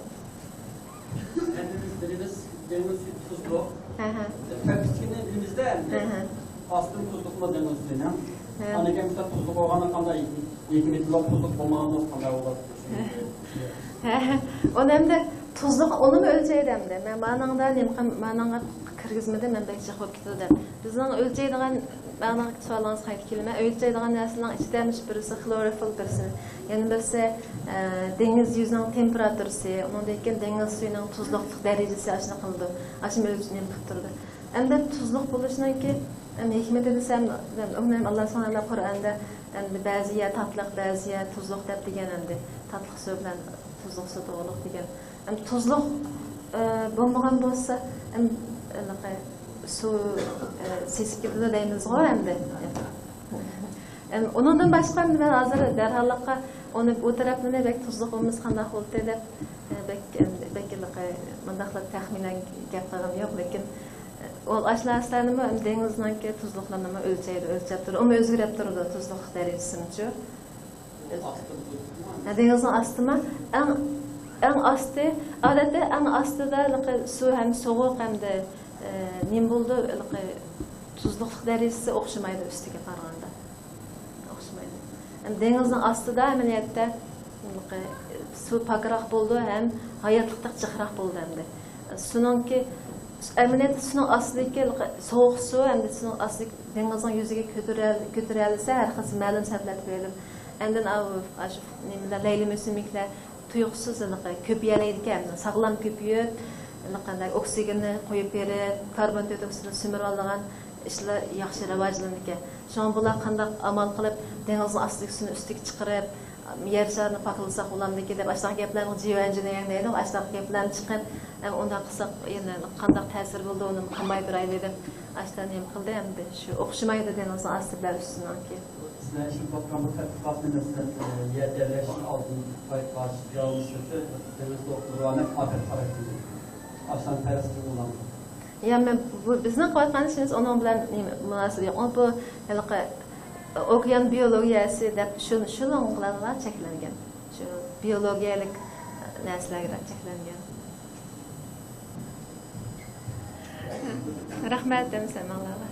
ئەمدى بىز بىلىمىز، دېڭىز سۈيى تۇزلۇق. ھە، ھە. پەككىچىنى بىلىمىز-دە ئەمدى. ھە، ھە. ئاستىن تۇزلۇقمۇ دېڭىز سۈيىنىڭ؟ ھە. ئاندىن كېيىن بىز تۇزلۇق بولغاندا قانداق ھېكمىتى بار، تۇزلۇق بولمىغاندا قانداق بولىدۇ؟ ھە، ھە. ئۇنى ئەمدى تۇزلۇق، ئۇنىمۇ ئۆلچەيدۇ ئەمدى. مەن مانىڭدا نېمە قىل-، مانىڭغا كىرگۈزمىدى، مەن بەك جىق بولۇپ كېتىدۇ دەپ. بىزنىڭ ئۆلچەيدىغان، مانا سوئالىڭىزغا قايتا كېلىمەن. ئۆلچەيدىغان نەرسىلەرنىڭ ئىچىدە مۇشۇ بىرسى خلوروفىل، بىرسى، يەنە بىرسى، ئە، دېڭىز يۈزىنىڭ تېمپېراتۇرىسى، ئۇنىڭدىن كېيىن دېڭىز سۈيىنىڭ تۇزلۇقلۇق دەرىجىسى ئاشۇنداق قىلىدۇ. ئاشۇ ئۆلچىنى نېمە قىلىپ تۇرىدۇ. ئەمدى تۇزلۇق بولۇشنىڭكى، ئەم، ھېكمىتى دېسەم، ئەم، ئۇنى ئاللا سۇبھانەھۇ ۋە تائالا قۇرئاندا، ئەمدى بەزى يەر تاتلىق، بەزى يەر تۇزلۇق دەپ دېگەن ئەمدى. تاتلىق سۇ بىلەن تۇزلۇق سۇ توغرىلىق دېگەن. ئەم، تۇزلۇق، ئە، بولمىغان بولسا، ئەم، ئېنىقى سۇ، ئە، سېسىپ كېتىدۇ دەيمىزغۇ ئەمدى. ئەم، ئۇنىڭدىن باشقا ئەمدى مەن ھازىر دەرھاللىققا ئۇنى، بۇ تەرەپلىرىنى بەك تۇزلۇق بولمىسا قانداق بولدى دەپ، ئە، بەك، ئەمدى بەك ھېلىقى مۇنداقلا تەخمىنەن گەپ قىلغىنىم يوق، لېكىن، ئە، ئۇ ئاشۇ نەرسىلەرنىمۇ ئەمدى دېڭىزنىڭكى تۇزلۇقلىرىنىمۇ ئۆلچەيدۇ، ئۆلچەپ تۇرىدۇ. ئۇمۇ ئۆزگىرىپ تۇرىدۇ، تۇزلۇقلۇق دەرىجىسىمۇچۇ. ھە، دېڭىزنىڭ ئاستىما؟ ئەڭ، ئەڭ ئاستى، ئادەتتە ئەڭ ئاستىدا ھېلىقى سۇ ھەم سوغۇق ھەمدە، ئە، نېمە بولىدۇ، ھېلىقى تۇزلۇقلۇق دەرىجىسى ئوخشىمايدۇ ئۈستىگە قارىغاندا. ئوخشىمايدۇ. ھەم دېڭىزنىڭ ئاستىدا ئەمەلىيەتتە ھېلىقى سۇ پاكراق بولىدۇ ھەم ھاياتلىقتەك جىقراق بولىدۇ ئەمدى. سۇنىڭكى، ئەمەلىيەتتە سۇنىڭ ئاستىدىكى ھېلىقى سوغۇق سۇ ھەمدە سۇنىڭ ئاستىدىكى دېڭىزنىڭ يۈزىگە كۆتۈرەل-، كۆتۈرەلىسە، ھەر خىل مەلۇم سەۋەبلەر تۈپەيلى ئاندىن ئاشۇ نېمىلەر، لەيلىم ئۆسۈملۈكلەر تۇيۇقسىز ھېلىقى كۆپىيەلەيدىكەن، ساغلام كۆپىيىپ، ھېلىقى قانداق ئوكسىگېننى قويۇپ بېرىپ، كاربون تۆت ئوكسىدىنى سۈمۈرۈۋالىدىغان ئىشلار ياخشى راۋاجلىنىدىكەن. شۇڭا بۇلار قانداق ئامال قىلىپ دېڭىزنىڭ ئاستىدىكى سۇنى ئۈستىگە چىقىرىپ، يەر شارىنى پاكلىساق بولامدىكىن دەپ، ئاشۇنداق گەپلەرنى جيۇەنجىنياڭ دەيدۇ، ئاشۇنداق گەپلەرنى چىقىرىپ، ئەم، ئۇنداق قىلساق يەنە قانداق تەسىر بولىدۇ، ئۇنى قىلماي تۇرايلى دەپ، ئاشۇنداق نېمە قىلدى ئەمدى. شۇ ئوخشىمايدۇ دېڭىزنىڭ ئاستى بىلەن ئۈستىنىڭكى. سىلەر ئىشلىتىۋاتقان بۇ تەتقىقاتنى، مەسىلەن، يەر تەۋرەشتىن ئالدىن بايقاش، ياغمۇر سۈرتۈش، دېڭىز دولقۇنلىرى ۋە ئاپەت خاراكتېرلىك. ئاشۇلارنى پەرەز قىلغىلى بولامدۇ؟ يا، مەن بۇ، بىزنىڭ قىلىۋاتقان ئىشىمىز ئۇنىڭ بىلەن نېمە، مۇناسىۋىتى يوق. ئۇ بۇ ھېلىقى ئوكيان بىيولوگىيەسى دەپ شۇ، شۇنىڭغىلا چەكلەنگەن. شۇ بىيولوگىيەلىك نەرسىلەرگە چەكلەنگەن. رەھمەت، ھەممىڭلارغا.